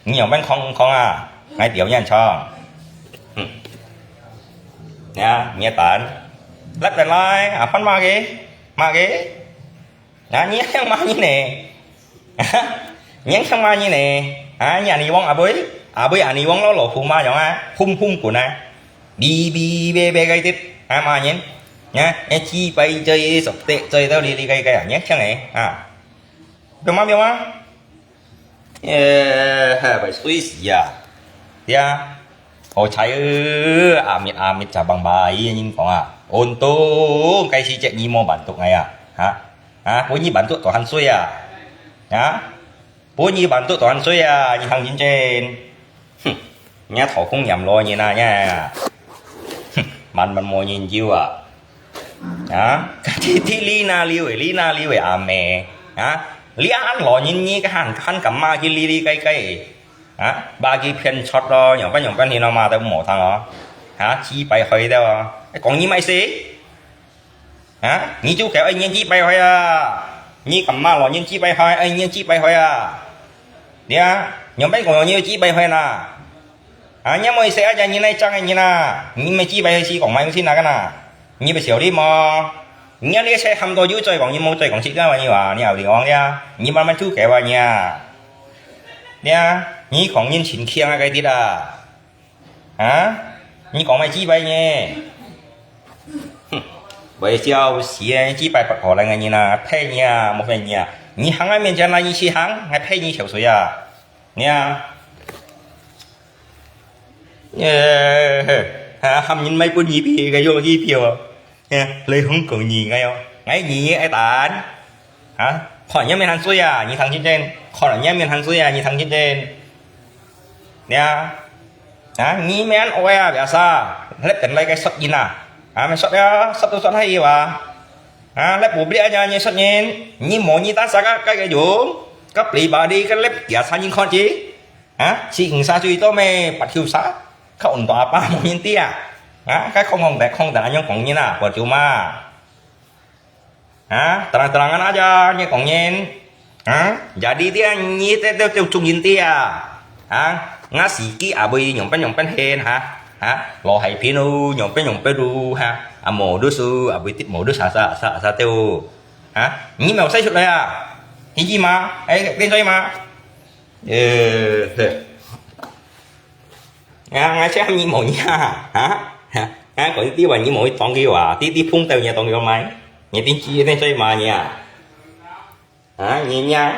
Nyi yong pen khong khong a, ngai tiaw nyan chong. Hm. Nia, nyi tan. Lep pen lai, a, phan ma ke? Ma ke? A, nyi yang ma nyi ne? Nyi yang ma nyi ne? A, nyi ani wong a bui? A bui ani wong lo lo hum ma yong a, hum hum kun a. Bi bi be be gai tit. A, ma nyin. Nia, e chi pai choi, sok te choi tao li li gai gai a, nyi yang e. A. Biong ma, biong ma. Eh, bai sui sia. Ya. Ho chai ơ, amit amit cabang bai nyin kong a. Untung kai si cek nyi mo bantuk ngai a. Ha? Ha, pun nyi bantuk to han sui a. Ha? Pun nyi bantuk to han sui a, nyi hang nyin chen. Hm. Nya thau khung ngiam lo nyi na nya. Hm. Man man mo nyin jiu a. Ha? Ti ti li na liu e, li na liu e a me. Ha? Li an lo nyin nyi ka han, han kam ma ki li li kai kai e. Ha? Ba ki phian chot lo, yong pen yong pen hi no ma tao mo thang o. Ha? Chi pai hoi tao o. Ai, kong nyi mai se? Ha? Nyi chu kêu ai nyi chi pai hoi a. Nyi kam ma lo nyin chi pai hoi, ai nyi chi pai hoi a. Nia, yong pen kong nyi chi pai hoi na. Ha, nyi mo se a ja nyi nai chang nyi na. Nyi me chi pai hoi si kong mai si na ka na. Nyi bai siau li mo. Nyi li se ham to yu choi kong nyi mo choi kong si ka wa nyi wa, nyi au li ong lia. Nyi man man chu kêu wa nyi a. Nia, nyi kong nyin chin khiang a kai tit a. Ha? Nyi kong mai chi pai nyi? Hm. Bai siau sia chi pai pat kho lai ngai nyi na, phe nyi a, mo phe nyi a. Nyi hang a mien jan lai nyi si hang, ngai phe nyi siau sui a. Nia. 呃，哈，喊人買分你票个用机票啊，哈，来香港你个哟，哎，你也爱等，哈，看你面很水啊，你听真真，看你面很水啊，你听真真，呀，啊，你面爱啊，biasa，你等来个说人啊，啊，没说呀，说都说还有啊，啊，你不别人你说人，你莫你单啥个个个用，个pribadi个你biasa你看去。 啊，四五十歲都咩八九十，較運動阿爸無人知啊。啊，該空空地空地恁樣講人啊，percuma。啊，terang-terangan aja你講人。啊，jadi dia你這這這中人知啊。啊，ngah sigi abui nyong pen nyong pen hen ha。啊，lo hai pin lu nyong pen nyong pen lu ha。啊，modus lu abui tip modus asa asa asa teu. Ha, 你沒有晒出來啊？一句嘛，哎，變衰嘛？ 呃，啊，啊，這你無影啊？啊，啊，講你話你無去當佢話，你你碰到你當佢買，你定知你在罵你啊？啊，你呀，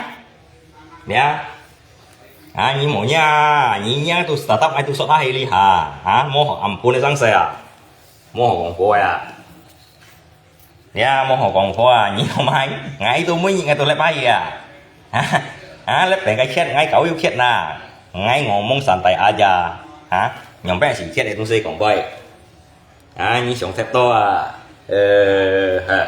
你啊，啊，你無影啊？你呀都startup愛都說他黑哩哈？啊，莫學暗晡的上司啊，莫學廣播呀。 Ya，莫好講話啊！你講麼？𠊎都每日𠊎都來拜啊！哈，哈，你病个缺，𠊎搞又缺呐！𠊎我蒙山大阿呀！哈，樣般是缺个東西講拜。啊，你想忒多啊！呃，哈。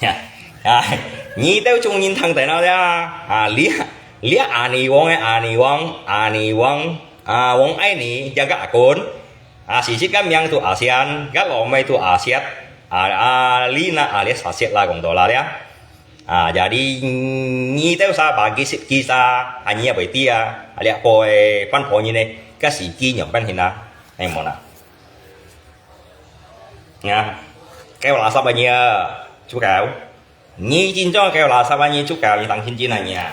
呀，啊，你兜中人聽得到呀？啊，你，你阿尼王个阿尼王，阿尼王，啊，王愛你，這个阿公。 啊，事實个名都阿仙，个老妹都阿雪，啊，啊，你那阿列沙雪啦，講到啦了。啊，jadi你兜啥bagi sip kisah，啊，你也袂知啊，啊，這波个半波人呢，个時機樣般形啊，哎，無啦。啊，該我垃圾个你啊，出口，你真正該我垃圾个你出口，你當心真啊你啊。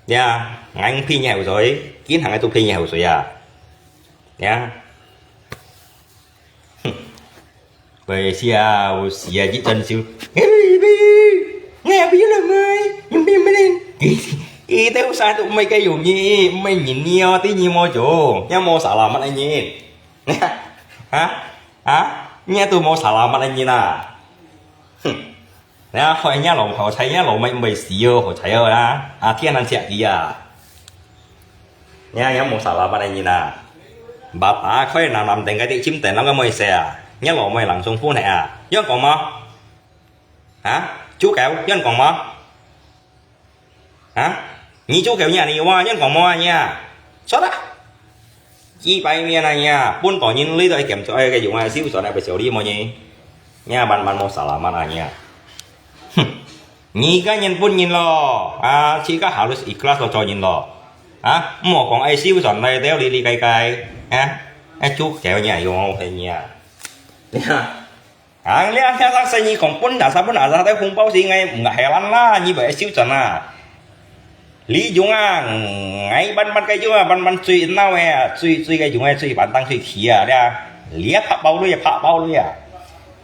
呀，𠊎騙你口水，今行个都騙你口水啊！呀，哼，會笑死啊！一陣笑，哎，你，你，你，你，你，你，你兜啥都毋係个容易，毋係人你哦，對你無做，也無salamat个人，哈，哈，你都無salamat个人啊！哼。 呀，害若老婆，害若老妹毋會死哦，好彩哦啦！啊，天然赤佢啊！呀，也無salamat个人啊！Bapa開南南頂个啲，尖頂摎个妹勢啊！若老妹冷中歡喜啊！有人講無？啊？主教，有人講無？啊？你主教若你話，有人講無啊？呀？說啦！ 幾百年啊，呀，本當人類都係減少，哎，个用啊，少算啊，不少哩麼呢？呀，慢慢無salamat啊，呀。哼，你个人本人咯，啊，自家harus ikhlas咯，做人咯，啊，莫講愛少算來，掉哩哩該該，啊，哎，足夠呀，用好係呀，呀。 啊，你啊，你啊，生意講分啊，啥分啊，啥个紅包錢，哎，毋係啦，你會收轉啊。你用啊，哎，慢慢个用啊，慢慢追鬧个啊，追追个用啊，追板凳追起啊，你啊，你啊，拍包你啊，拍包你啊，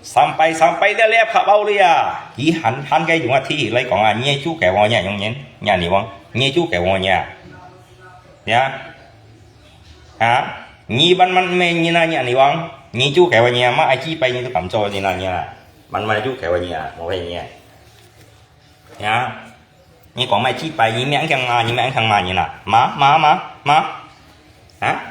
三擺三擺了，你啊，拍包你啊，佢閒閒个用啊，提起來講啊，你係主教我，你係用人，你係你王，你係主教我，你啊，你啊。 啊，你慢慢咩人啊，你啊，你講，你主教个人啊，嘛愛幾擺你都敢做人啊，你啊，慢慢主教个人啊，無會人啊。呀，你講麼幾擺，你命強嘛，你命強嘛人啊，嘛嘛嘛嘛，啊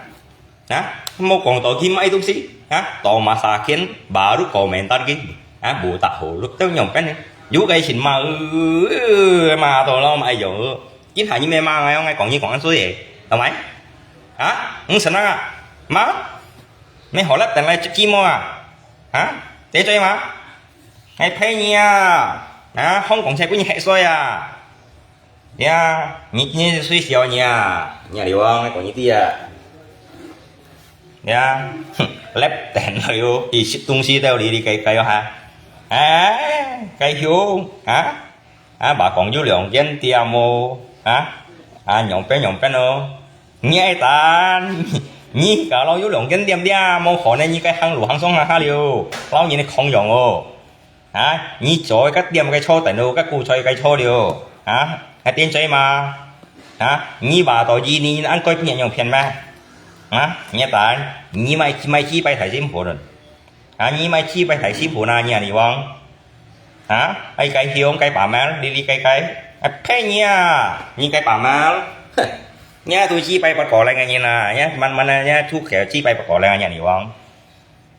啊，莫講到佢買東西，啊，到masakin baru komentar佢，啊，無打好，都樣般呢，有个錢嘛，呃，嘛到咯，嘛愛用。 今下你咩罵𠊎，𠊎講你講恁衰个，係咪？啊？你承認啊？罵？你好了等來接機麼啊？啊？得罪嗎？𠊎呸你啊！啊？香港車畀你嚇衰啊！呀，你你衰笑你啊！你啊，你話𠊎講你知啊！呀，哼，lep等來喲，佢食東西都有哩哩該該喲哈！哎，該凶啊！ 啊，嘛講有兩間店哦，啊，啊，樣般樣般哦。你愛等，你搞到有兩間店店，無可能你該行路行上下下了，老人个空樣哦。啊，你做个店个錯等咯，个古菜个錯了，啊，還點嘴嘛？啊，你話到一年恁該騙人騙咩？啊，你等，你買，買幾百台新盤啊？啊，你買幾百台新盤啊，你啊，你講？啊，愛該香，該把妹，哩哩該該，啊，騙你啊，你該把妹，哼，你都幾百八個零个人啊，你慢慢啊，你都幾百八個零个人，你講？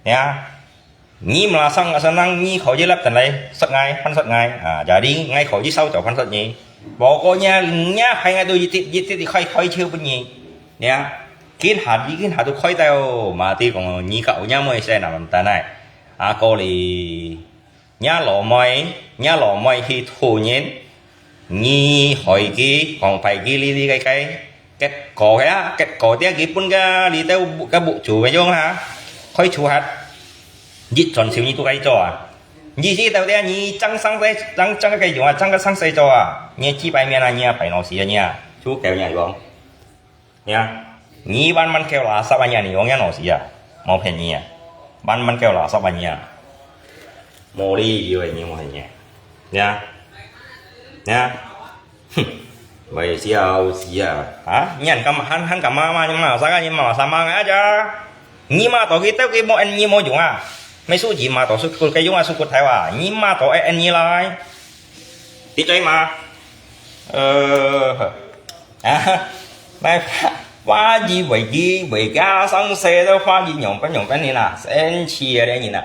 呀，你馬上啊，senang你可以立等來，識𠊎，還識𠊎啊，jadi𠊎可以燒酒還識你。無過你，你害𠊎都一直一直開開竅分你，呀，今下你今下都開到，嘛，對講你搞你妹先啊，問題呢，啊，過哩。 若老妹，若老妹去討人，你害佢，講壞佢哩哩該該，結果呀，結果dia佢分个哩兜个屋主个樣哈，開除哈，一轉手你都該做啊。你知道dia你爭生仔，爭爭个用啊，爭个生死做啊，你幾百面啊，你啊，白老死啊，你啊，就叫你用。 呀，你慢慢叫垃圾啊，你用樣老师啊，無騙你啊，慢慢叫垃圾啊，你啊，無理由个，你無騙你啊，呀，呀，哼，會笑死啊！啊，你還敢還還敢罵罵你罵啥个？你罵啥罵个啊？你罵到佢，到佢無，你無用啊！沒手機罵到手骨个用啊，手骨頭啊！你罵到，哎，你來，你嘴罵，呃。 啊，來華語會記會記，生事都華語仰般仰般呢啦，生趣个人啊！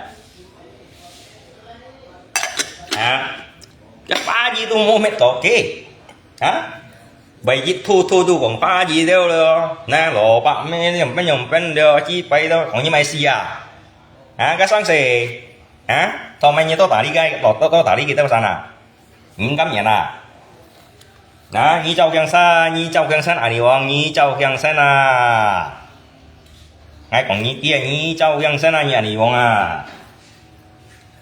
啊，這華語都無乜多个啊！會記土土都講華語了咯，那蘿蔔咩仰般仰般了，幾擺都講你買死啊！啊，該生事啊，到尾你到哪裡个，到到到哪裡去到山啊？ 你敢言啊？啊，你照鏡山，你照鏡山，阿里王，你照鏡山啊！𠊎講你爹，你照鏡山啊，你阿里王啊！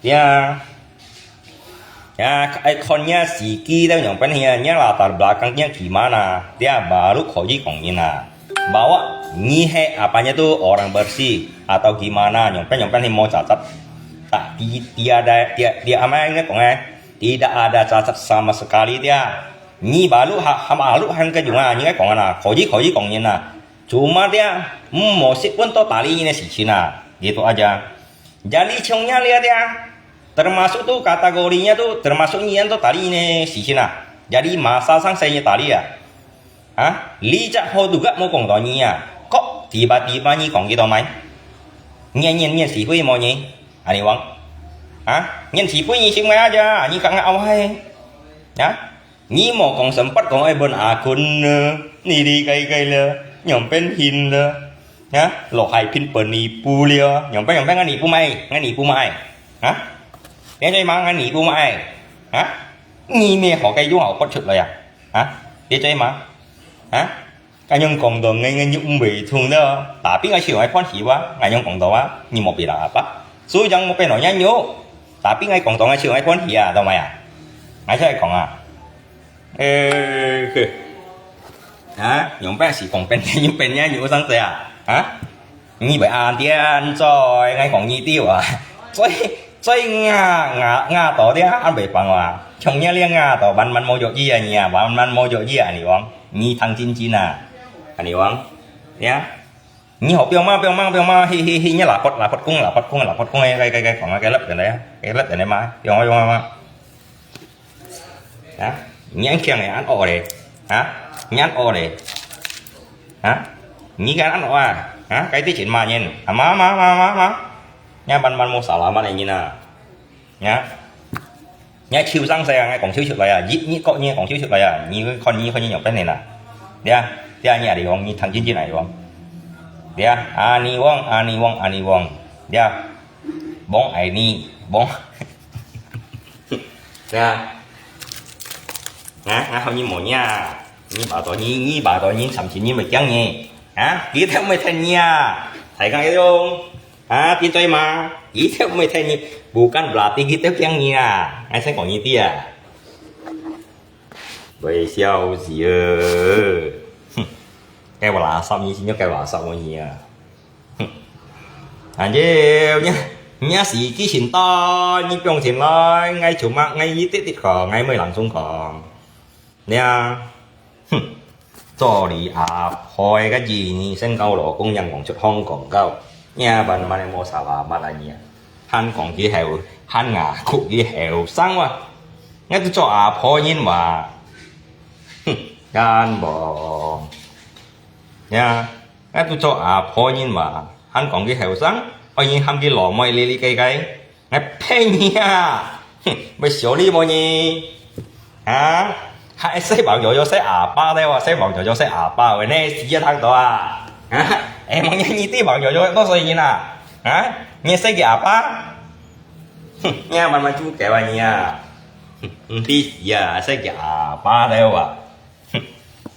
爹啊！Ya, ai khon-nya si kita nyong pen hiya, nya latar belakangnya gimana? Dia baru kau ji kong ina. Bahwa nyi he apanya tu orang bersih atau gimana, nyong pen nyong pen hi mo cacat. Tak, ti-, tiada, tia-, tia-, apa yang kong eh? Tidak ada cacat sama sekali dia. Nyi balu ha, ha malu han ke jua, nyi kong ana, kau ji, kau ji kong ina. Cuma dia, mo sit pun to tali ini si Cina. Gitu aja. Jadi chongnya lia dia, termasuk tu kategorinya tu termasuk nyian tu tali ini si Cina. Jadi masa sang saya tali ya. Ha? Li cak ho tu gak mo kong to nyi ya. Kok tiba-tiba nyi kong gitu mai. Nyian nyian nyian si hui mo nyi. Ani wang. Ha? Nyian si hui nyi sing mai aja. Nyi kak ngai awai. Ya? Nyi mo kong sempat kong ai bon akun ne, ni di kai kai le, nyong pen hin le, ha? Lo hai pin pen ni pu le, nyong pen nyong pen ngan ni pu mai, ngan ni pu mai, ha? Dia cai ma ngan ni pu mai, ha? Nyi me ho kai yung hao pot chut le ya, ha? Dia cai ma, ha? Ngai nyong kong dong ngai ngai nyuk mbei thung le, tapi ngai chiu ngai pon hi wa, ngai nyong kong dong wa, nyi mo pi la apa? Su yang mo pen lo nya nyuk, tapi ngai kong dong ngai chiu ngai pon hi ya, tau mai ya? Ngai cai kong a. เออ ฮะ ยองแป้งสีของเป็น ยังเป็นเนี่ยอยู่ตั้งแต่อ่ะ ฮะ นี่ไปอ่านเตียนจอย ไงของยี่ตี้วะ จอย จอย งา งา งา ต่อเตีย อันไปฟังวะ ชงเนี่ยเรียกงา ต่อ บัน มันโมโยเยี่ยเนี่ย บัน มันโมโยเยี่ย อันนี้วัง มีทางจินจินอ่ะ อันนี้วัง เนี่ย นี่หอบเปียวมา เปียวมา เปียวมา ฮิ ฮิ ฮิ เนี่ย หลาพด หลาพดกุ้ง หลาพดกุ้ง หลาพดกุ้ง ไกล ไกล ไกล ของมา ไกล เลิศกันเลย ไกล เลิศกันเลยมา เปียวมา เปียวมา มา ฮะ เนี่ย อันเคียงเนี่ย อันออกเลย ฮะ เนี่ย อันออกเลย ฮะ นี่ กัน อันออกอ่ะ ฮะ ไกล ที่เฉียนมา เนี่ย อ่ะ มา มา มา มา มา เนี่ย บัน บัน โมสาลา มา อะไร อย่างงี้นะ เนี่ย เนี่ย คิว สร้างแซง ไง ของ ชื่อ ชื่อ อะไร อ่ะ ยิบ นี่ เกาะ เนี่ย ของ ชื่อ ชื่อ อะไร อ่ะ นี่ คน นี้ คน นี้ อย่างเป็น เนี่ย นะ เดี๋ยว เดี๋ยว เนี่ย เดี๋ยว นี่ ทาง จริง ๆ ไหน วะ เดี๋ยว อันนี้ วง อันนี้ วง อันนี้ วง เดี๋ยว บ้องไอ้นี่ บ้อง นะ นะ นะ เขา นี่ หมด เนี่ย นี่ บาท ต่อ นี่ นี่ บาท ต่อ นี่ สาม ชิ้น นี่ ไม่ เกี้ยง นี่ นะ กี่ เท่า ไม่ ทัน เนี่ย ใส่ กัน ไอ้ ตรง ฮะ กิน ใจ มา กี่ เท่า ไม่ ทัน นี่ บุกัน บาท ที่ กี่ เท่า เกี้ยง นี่ นะ ไอ้ ใส่ ของ นี่ เตี้ย ไม่ เซี่ยว เสีย เออ แกว่า หลา สับ นี่ สิ ยก แกว่า หลา สับ วัน นี้ อ่ะ อันเดียวเนี่ย เนี่ย สี กี่ ชิ้น ต่อ นี่ เปียง ชิ้น ร้อย ไง ชุมะ ไง ยี่ ติด ติด ของ ไง ไม่ หลัง สูง ของ เนี่ย หึ做你阿婆个个意義，先教老公樣講出香港教，也慢慢个無啥話，慢慢个，還講佢後，還牙哭佢後生哇！𠊎都做阿婆人哇，哼，幹無呀！𠊎都做阿婆人哇，還講佢後生，愛人喊佢老妹哩哩个个。 𠊎騙你啊！哼，會笑你無呢？啊？還細朋友就識阿爸个哇，細朋友就識阿爸，會呢死啊，聽到啊？啊？哎，無呢，你細朋友就多歲人啊？啊？你識佢阿爸？哼，你慢慢注意啊你啊！哼，毋知死啊，識佢阿爸个哇！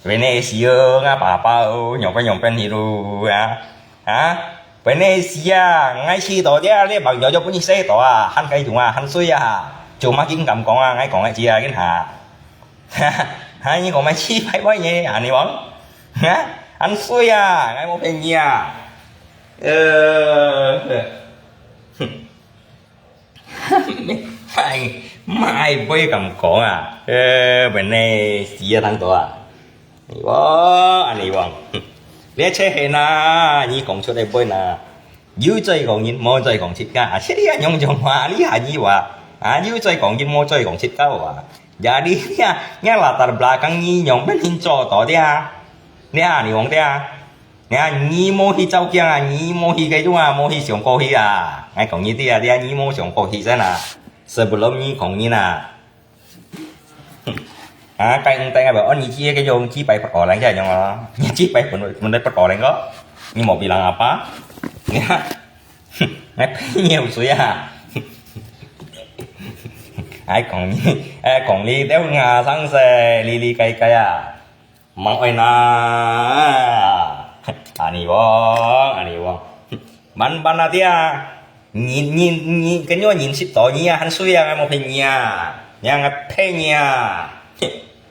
Bene sio nga papa o, nyong pen nyong pen hiru ya. Ha? Bene sia, ngai si to dia, le bang yo yo pun si to a, han kai tung a, han sui a. Cuma kin kam kong a, ngai kong ngai cia kin ha. Ha, ni kong mai si pai pai ye, ani wang. Ha? Han sui a, ngai mo pen ya. Eh. Hai, mai bơi kam kong a. Ơ, bên này xí a thằng đó à. Ni wong, ani wong. Lia che he na, ni kong chua đây bơi na. Yu zai kong yin, mo zai kong chit ka. A, che lia nyong jong wa, li ha ni wa. A, yu zai kong yin, mo zai kong chit ka wa. Jadi lia, lia latar belakang ni nyong bên hin cho to dia. Lia, ni wong dia. Nè,你莫去照鏡啊，你莫去該種啊，莫去想過去啊。𠊎講你知啊，你啊，你莫想過去先啊。Sebelum你講人啊。啊，該你等下，哦，你去該種去拜佛个人，該種哦，你去拜佛，佛个佛个人个，你莫比人阿爸。你看，𠊎騙你有水啊。哎，講你，哎，講你，都牙生色，哩哩該該啊。 Mang oi na. Ani wong, ani wong. Ban ban na dia. Nyin nyin nyin, kenyo nyin sit to nyi a, han sui a, ngai mo phen nyi a. Nya ngai phen nyi a.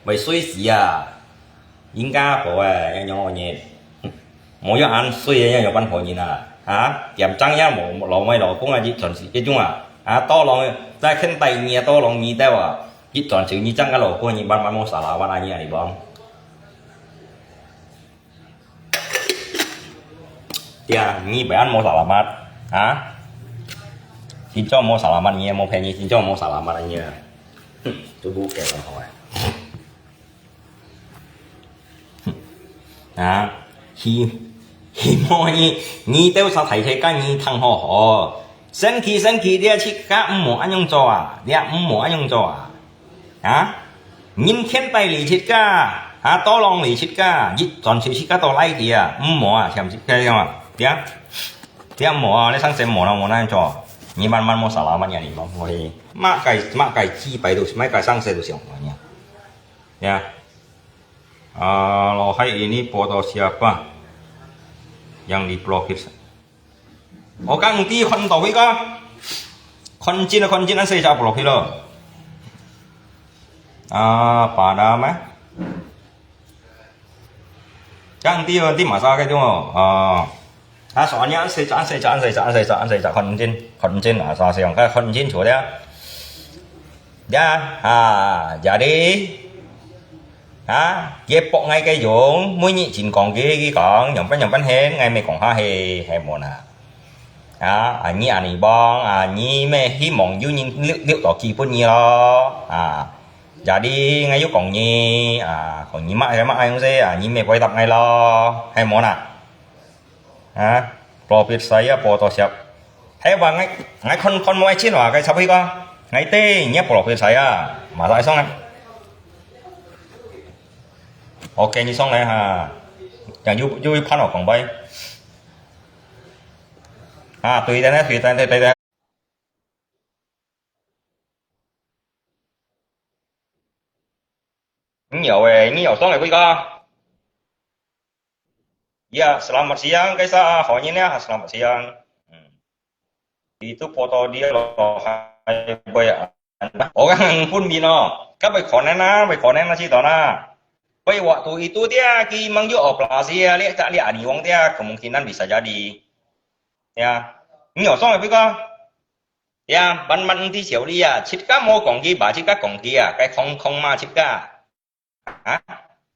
Mai sui si a. Yin ka po a, nya nyong o nyi. Mo yo an sui a, nya yo ban po nyi na. Ha? Tiam chang ya mo, lo mai lo kong a, ji chon si, ke chung a. Ha, to long, zai khen tai nyi a, to long nyi teo a. Ji chon si nyi chang a lo kong nyi ban ban mo sa la ban a nyi ani wong. Tia, ni bayan mo salamat, ha? Sinco mo salamat ni, mo phen ni, sinco mo salamat ni. Hmm, tu bu ke ho. Ha? Hi, hi mo ni, ni teu sa thai thai ka ni thang ho ho. Sen ki, sen ki, dia chit ka mo anyong cho a, dia mo anyong cho a. Ha? Ngin khen tai li chit ka, ha, to long li chit ka, yit chon chit chit ka to lai ki a, mmo a, siam chit ka yong a, ya. Ya mmo a, le sang sem mmo na mmo na cho. Ni man man mo salamat ya ni mo, mo hi. Ma kai, ma kai chi pai tu, ma kai sang se tu siang mo ni. Ya. Ah, lo hai ini foto siapa yang diblokir? O kang ti khon to hui ka. Khon chin, khon chin an se cha pulok hi lo. Ah, pada ma. Kang ti, ti ma sa ke chung o. Ah. Ah, soalnya an se cha, an se cha, an se cha, an se cha, an se cha khon chin, khon chin, ah, sa siang ka khon chin chu dia. Ya, ah, jadi Ha? Ye pok ngai ke yung, mui nyi chin kong ki, ki kong, nyong pen nyong pen hen, ngai me kong ha he, he mo na. Ha, a nyi ani bong, a nyi me hi mong yu nyin liu, liu to ki pun nyi lo. Ha. Jadi ngai yu kong nyi, a, kong nyi ma, ma ayong se, a nyi me poi tap ngai lo. He mo na. Ha? Profit saya foto siap. Hai wa ngai, ngai khon, khon mo ai chin wa, ngai sap hi ko. Ngai te, nya profit saya. Ma sai song ai. Ok, ni song lai ha. Yang yu, yu pan wa kong bai. Ha, tui dan, tui dan, tui dan. Ni yau eh, ni yau song ai kui ko. Ya, selamat siang, kaisa, honyinnya, selamat siang. Hmm. Itu foto dia lo, hai boy, ah. Orang pun bino. Ka boy konen na, boy konen na si to na. Boy waktu itu dia ki mang yu operasi ya, lihat tak lihat ani wong dia, kemungkinan bisa jadi. Ya. Ni yau song ai kui ko. Ya, ban ban ti siau li ya, chit ka mo kong ki ba, chit ka kong ki ya, kai kong kong ma chit ka. Ha?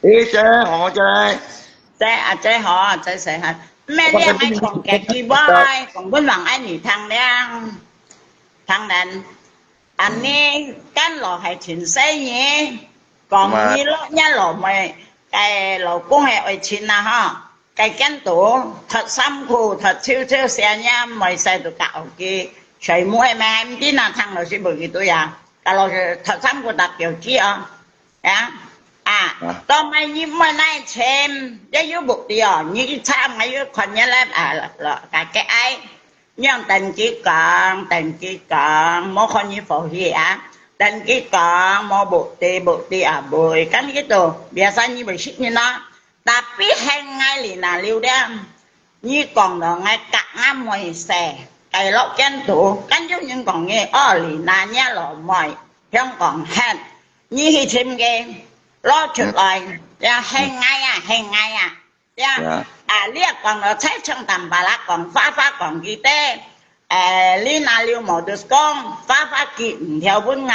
你姐好，姐。姐啊，姐好，姐細漢。毋係，你愛講个句話，講分人愛你聽咧。當然，恁呢，干老係盡細義，講你老，你老妹，个老公係愛盡啊吼。 該間肚，脫衫褲，脫臭臭，寫念，毋會使到隔屋去，睡目係咩？毋知哪聽老師無佢對啊，甲老師脫衫褲搭表記哦，呀，啊，啊。到尾你毋會來尋，也有目的哦，你去查，還有看見了，啊，了，了，甲佢愛，你用等佢講，等佢講，無看你歡喜啊，等佢講，無目的，目的啊，無，咁佢都，biasa你會識人啊。 Tapi係𠊎Lina Liu咧，你講到𠊎甲𠊎妹細，該落間肚，跟有人講你，哦，Lina若老妹，香港喊，你去尋佢，攞出來，呀，係𠊎啊，係𠊎啊，呀，啊，你也講到在場淡薄啦，講花花講佢个，誒，Lina Liu無就講，花花寄毋條分𠊎。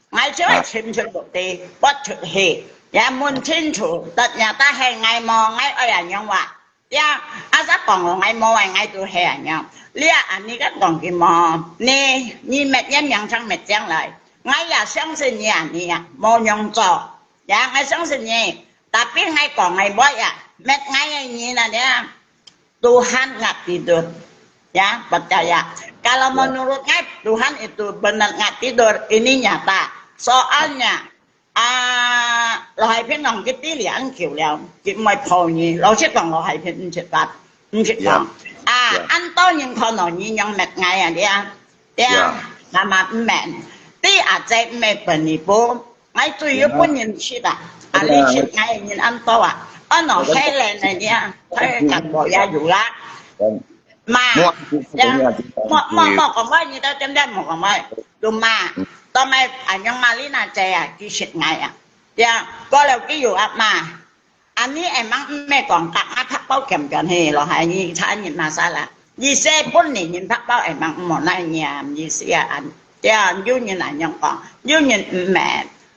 𠊎就愛尋出目的，發出去，也問清楚，得若打係𠊎無，𠊎愛恁樣話。呀，阿叔講哦，𠊎無啊，𠊎都係恁樣。你啊，恁呢个講佢無，你，你搣你名聲搣上來，𠊎也相信你啊，你啊，無用做。呀，𠊎相信你，tapi𠊎講𠊎無啊，搣𠊎个人啊，你啊， Tuhan nggak tidur. Ya, percaya. Kalau menurut ngai, Tuhan itu benar nggak tidur. Ini nyata. Soalnya, ah, 羅海平同佢知你恁久了，佢毋會抱你。老實講，羅海平毋識答，毋識講。啊，恁多人看到你樣搣𠊎啊，你啊， 對啊，媽媽毋免。對阿姐毋係分你分，𠊎只有分人食啊。啊，你食𠊎个人恁多啊，安到海蓮个呢，海蓮也有啦。媽，莫莫莫莫講話，你到點點莫講話，都媽，到尾阿娘瑪麗娜姐啊，佢食𠊎啊，對啊，過了佢有阿媽。 恁呢會吂毋係講甲𠊎白包兼兼去咯，還你差人嘛啥啦？意思本地人白包會吂毋好來念，意思啊，恁，對啊，有人恁樣講，有人毋明。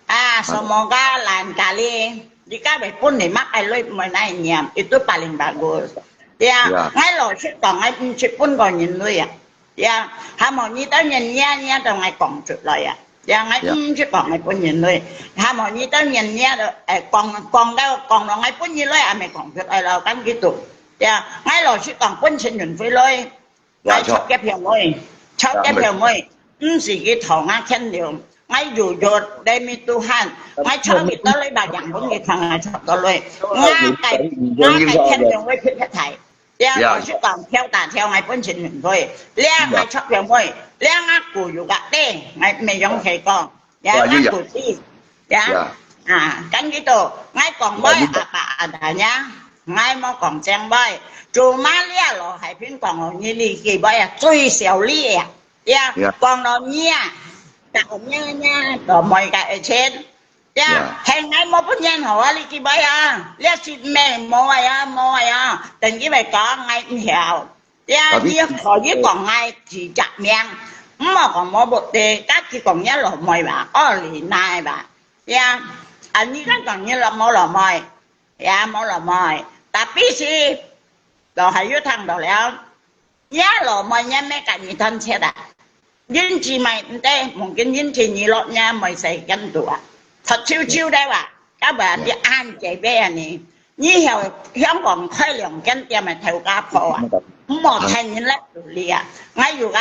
啊，什麼个爛咖哩，你家己本地乜愛來毋會來念，itu paling bagus。對啊，𠊎老實講，𠊎毋識分個人類啊。 呀，還無你兜人呀，你兜𠊎講出來呀。呀，𠊎毋識講𠊎本人類，還無你兜人呀，誒，講講到講到𠊎本人類，還未講出來咯，跟佢讀。呀，𠊎老實講，本身人會類，𠊎著个票妹，著个票妹，毋係佢討𠊎牽流。，𠊎有約，let me Tuhan，𠊎坐佢到位吧，樣本佢看𠊎坐到位，𠊎个，𠊎个天良會撇撇台。呀，老實講，跳打跳，𠊎本身毋會，這𠊎坐兩位，這𠊎古有个，對，𠊎毋用佢講，呀，𠊎古知，呀，啊，跟佢到，𠊎講話阿爸阿大呀，𠊎無講正話，做麼這老海平講哦，你理佢話啊，最少理啊。 呀，講到你啊，講你啊，都無个一千。呀，係𠊎無分人好啊，你去買啊，你是咩無啊呀，無啊呀，等佢會講𠊎毋曉。呀，你可以講𠊎幾隻名，毋好講無目的，家己講你老妹吧，二零哪吧。呀，啊，你敢講你老無老妹？呀，無老妹，tapi是，都還有聽到了。 若老妹若乜个你斷絕啊？人姊妹毋得，mungkin人姊你落若妹婿跟度啊，脫手手了啊，到尾啊，你恁姐妹啊你，你曉香港開兩間店个頭家婆啊，毋好聽人來道理啊。𠊎有个，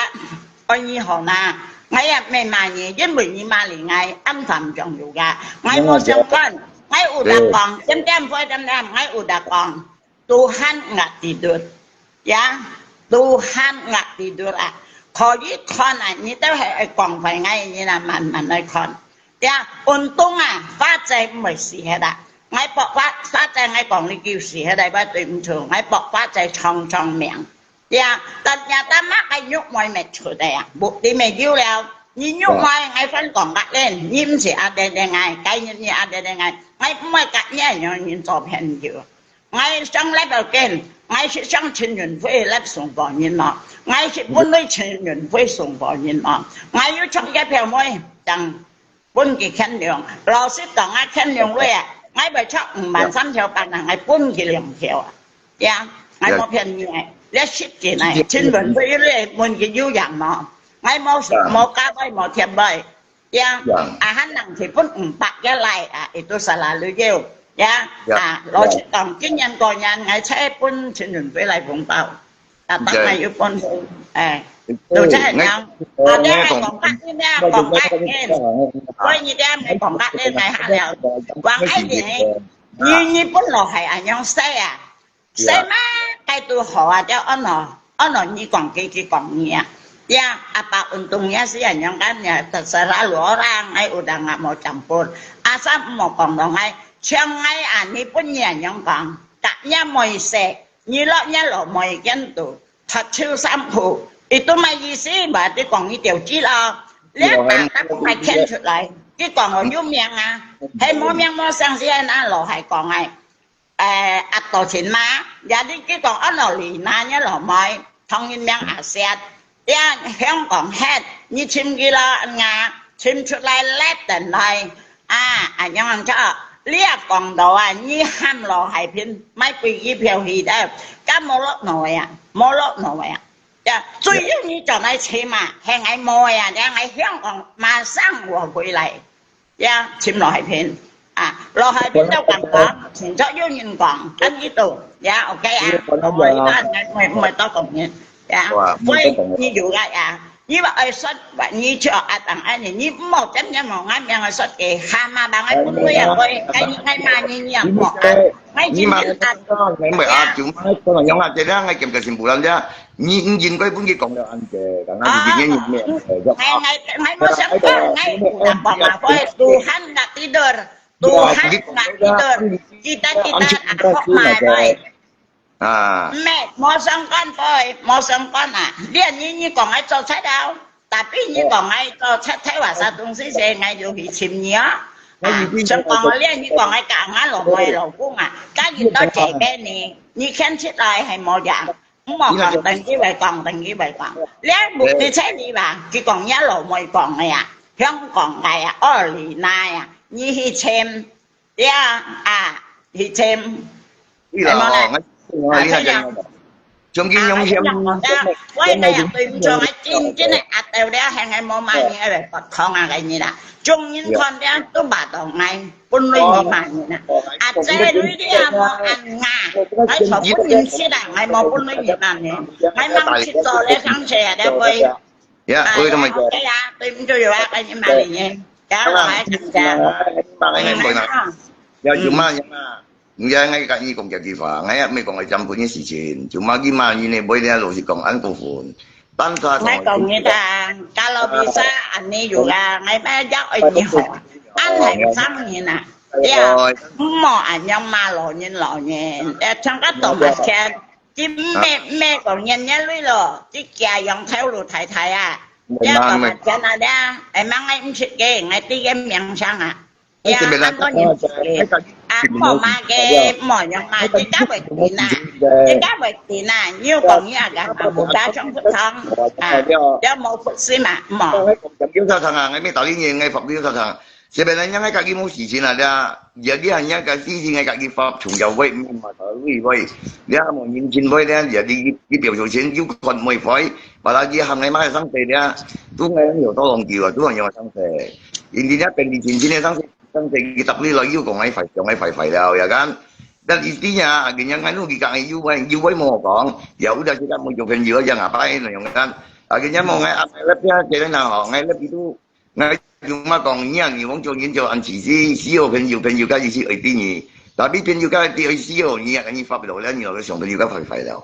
愛你好哪，𠊎也毋罵你，因為你罵你，𠊎暗淡中有个，𠊎無相干，𠊎有得講，點點灰點點，𠊎有得講。 Tuhan nggak tidur，ya，Tuhan nggak tidur啊，可以看啊，你都係愛講話，𠊎人啊慢慢來看。呀，運動啊，花姐毋會死忒啊，𠊎駁花，花姐𠊎講你叫死忒啊，𠊎對毋住，𠊎駁花姐長長命。呀，但也但麼个玉妹乜出來啊，目的乜有了，你玉妹𠊎反講甲你，你毋係阿爹爹𠊎，該日你阿爹爹𠊎，𠊎毋會甲你樣人做朋友。 𠊎上禮拜見，𠊎係上陳雲輝來送貨人咯，𠊎係本來陳雲輝送貨人咯，𠊎有唱一條妹，正分佢牽量，老實講啊，牽量鐳啊，𠊎會出五萬三條半啊，𠊎分佢兩條啊，呀，𠊎無騙你啊，這實際啊，陳雲輝你問佢有影無？𠊎無無加位無貼位。 呀，啊，還能提分五百个來啊，itu selalu有。呀，啊，老實講，今年過年，𠊎才分陳雲輝來紅包，啊，當然有分紅，哎，就這樣。啊，你還講白一點，講白一點，所以你這樣講白一點，還好了。王愛玲，你，你本來係恁樣細啊， 細嘛，該都好啊，就安到，安到你講佢，佢講你啊。呀，阿爸運動也係恁樣，恁樣，terserah lu orang，𠊎有人也無講分。Asal毋好講到𠊎，像𠊎啊，你本人恁樣講，甲若妹婿，你落若老妹間肚，脫手衫褲，itu麼意思？Berarti講你調子咯。你阿爸打工還牽出來，佢講我有名啊，係無名無姓先啊，老係講哎。 誒，阿多錢嘛，也你佢講安到你那若老妹，同人名阿雪，也香港忒，你尋佢咯，啊，尋出來let等來，啊，恁樣做，你也講到啊，你喊老海平買飛機票去的，敢無落腦呀？無落腦呀？呀，最後你轉來尋嘛，係𠊎無呀，這𠊎香港馬上我回來。 呀，尋老海平。啊，老海平都講講，尋著有人講，恁呢度，呀，OK啊，我一般，𠊎毋會，毋會多講人，呀，所以你有个呀，你話愛說，你就啊，當然你，你毋好真正無，𠊎明个說个，蛤蟆，𠊎分你啊，𠊎，𠊎，𠊎罵你，你也莫啊，𠊎真正啊，你罵，你罵啊，就罵，講樣啊，這樣，𠊎感覺新不了，這樣。 你，你應該分佢講了恁濟，但係佢今日面，誒，𠊎，𠊎，𠊎無想講，𠊎有人講嘛，會Tuhan nggak tidur，Tuhan nggak tidur，kita，kita，啊，好嘛，對。啊。毋係，無相干，對，無相干啊。你，你，你講𠊎做賊了，tapi你講𠊎做賊，偷啊啥東西先，𠊎就去尋你啊。啊，想講𠊎，你講𠊎講𠊎老妹老公啊，今日到這邊呢，你牽出來係無呀？ 毋好講，等佢會講，等佢會講。你目的在你吧？佢講若老妹講个呀，香港个呀，二里那呀，你去簽，呀，啊，去簽。你啦，哦，𠊎，啊，你還講，將佢用香，我那樣對毋住，𠊎真正个壓到了，還係無買你个白糖啊，个你啦。眾人看了都罵到𠊎，本來你罵你啦。啊，這類的啊，無恁啊，𠊎坐本人識啦，𠊎無本來你罵你，𠊎吂識做了，想起來了會。 呀，啊，為什麼？呀，OK啊，對毋住有啊，該你罵你。假落來參加。嗯，啊。有有嘛有嘛，毋係𠊎甲你講幾句話，𠊎也毋係講愛佔分个事情，就嘛佢嘛人个話咧，老實講，恁過分。單單同𠊎講你聽，假落比賽恁呢有啊，𠊎乜要愛你好，恁係生人啊，對啊，毋好恁樣罵老人老人，要像个動物圈。 佢毋係毋係講年年累咯，佢家養頭路大大啊，也爸爸錢啊了，會mang𠊎毋識个，𠊎知个名聲啊，也恁多人毋識个，啊，莫罵个，莫樣罵，自家會定啊，自家會定啊，你有講你啊，無打上不通啊，了無福氣嘛，莫。有啥通啊？𠊎沒道理，𠊎福氣有啥通？ Sebenarnya𠊎甲佢無事情啊，這，jadi hanya个事情𠊎甲佢發傳教會，毋係嘛，教會會，這無人情會這，jadi佢表手錢又看妹會，把他佢行个嘛上勢這，都𠊎有多long久啊，都還有上勢。因為這本地情情个上勢，上勢佢搭你來又講𠊎壞，講𠊎壞壞了，也kan。但一定啊，人家看你佢講有會，有會無講，也有的是講無做朋友，像阿伯那樣kan。啊，人家無𠊎阿伯那邊，這个那吼，𠊎那邊都 𠊎就嘛講，你啊，你往做人做恁自私，需要朋友，朋友家己去愛對你。Tapi朋友家己愛需要你啊，你發不了了，你老是想朋友家壞壞了。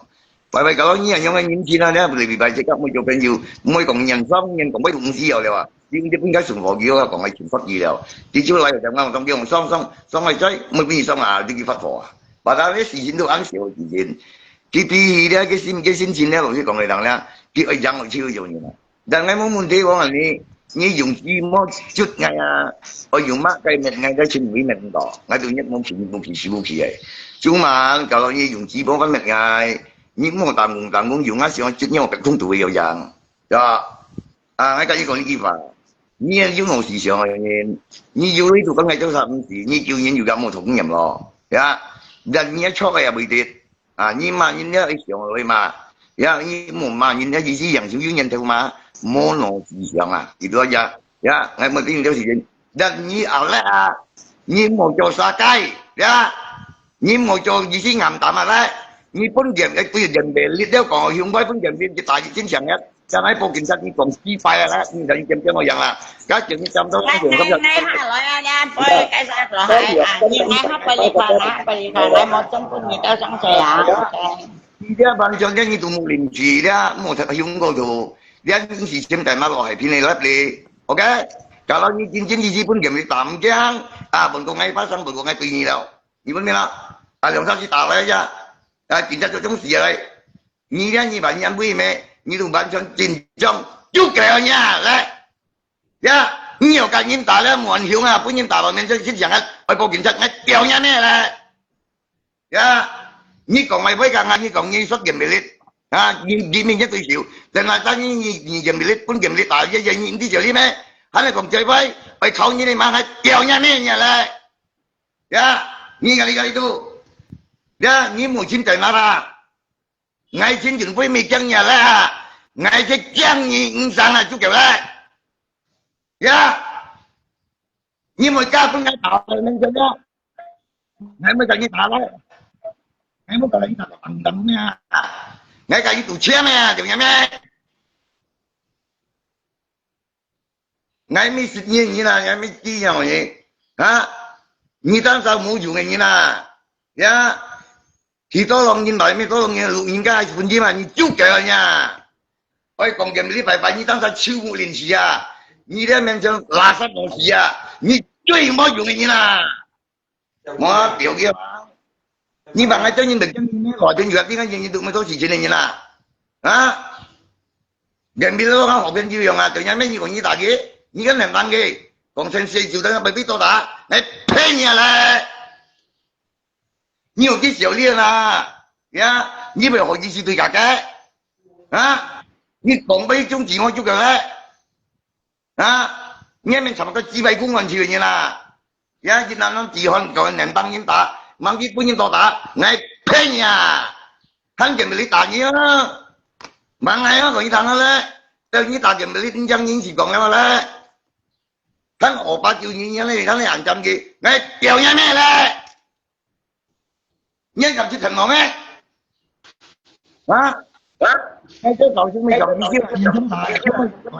壞壞搞到你啊，用个人情啊，你啊，不得明白，這个莫做朋友，毋會講人爽，人講話都毋需要了啊。你你不應該順和佢啊，講愛順和佢了。你就來有點講，講叫爽爽爽來在，莫分你爽啊，你去發火啊。把他的事情都按小事情，佢脾氣了，个心个心情了，老實講个人了，佢愛養落去有用个。 但𠊎無問題，𠊎問你，你用雞毛捽𠊎啊，愛用麼个搣𠊎，該全部搣毋到，𠊎都一毛錢無去收去个。就嘛，搞到你用雞毛粉搣𠊎，你莫打工打工用啊，像捽鳥白空肚个一樣，對吧？啊，𠊎跟你講一句話，你也有老思想个人，你有你就跟𠊎做啥物事，你救人又敢無同念咯，呀？但你也錯个也袂得。 啊，你罵人了，愛想落去嘛。呀，你莫罵人了，意思揚手有念頭嘛，無腦思想啊，知道呀？呀，𠊎問你條事情，但你後來啊，你莫做啥个，呀，你莫做意思暗淡啊啦，你本件个對人袂力了，講雄偉本件你就打一千強呀。 將來報警察你講失敗啊啦，你等你點點我樣啦，該叫你點到𠊎𠊎𠊎下來啊，你毋好該下落海啊，你𠊎下背你看啊，背你看，來無中分你到上水啊，OK。你這班上天你都無鄰居了，莫在用過頭，你你是現在嘛落海邊的落嚟，OK？假如你真正你日本人你打毋驚，啊，問過𠊎發生，問過𠊎對你了，你問咩啦？啊，兩三次打來呀，啊，警察就總是來。 你這你扮演鬼咩？你都完全緊張，就該樣咧。呀，你有甲人打了，無人凶啊，分人打到面前去講啊，愛報警察，愛吊你咩咧？呀，你講話會講啊，你講你說嚴美麗啊，你你面前對手，等下等你你你嚴美麗，分嚴美麗打，你你你你你咩？還來講這話，愛考你的嘛，還吊你咩咧？呀，你个你个你都，呀，你母親在哪啦？ 𠊎親像會毋驚你啦，𠊎係驚你毋生啊，足夠啦。呀，你莫加分𠊎打，你知無？𠊎莫甲你打啦，𠊎莫甲你打到硬硬咩？𠊎甲你賭錢咩？對毋對咩？ 𠊎毋係食煙人啊，𠊎毋係知樣人啊！你當時無用个人啊！呀，幾多浪人來，幾多浪人老人家還係分你嘛，你就該樣呀！愛講佢你拜拜，你當時手無靈氣啊！你這面前垃圾東西啊！你最無用个人啊！ 無啊，表姐啊，你把𠊎叫人等叫你咩？我等有啊，你看人都沒做事情的人啦，啊？人比如講好朋友樣啊，等下面你講你打佢，你跟人打佢，講成事就等下被被多打，來騙你啊來！你有去小練啊？呀，你不要好意思對人家，啊？你講被中指望就个嘞。 啊，你還免參加幾百公安去个人啊？也一男人自寒，搞人當人打，忙去分人多打，𠊎騙你啊！還見你打你啊！忙來啊，講你打了嘞，等你打見你，你將人是講了嘞，還惡霸救你，你還你還你還講佢，𠊎表演咩嘞？ 你敢去跈我咩？啊？啊？該這搞什麼搞？你就你就拿，你就拿。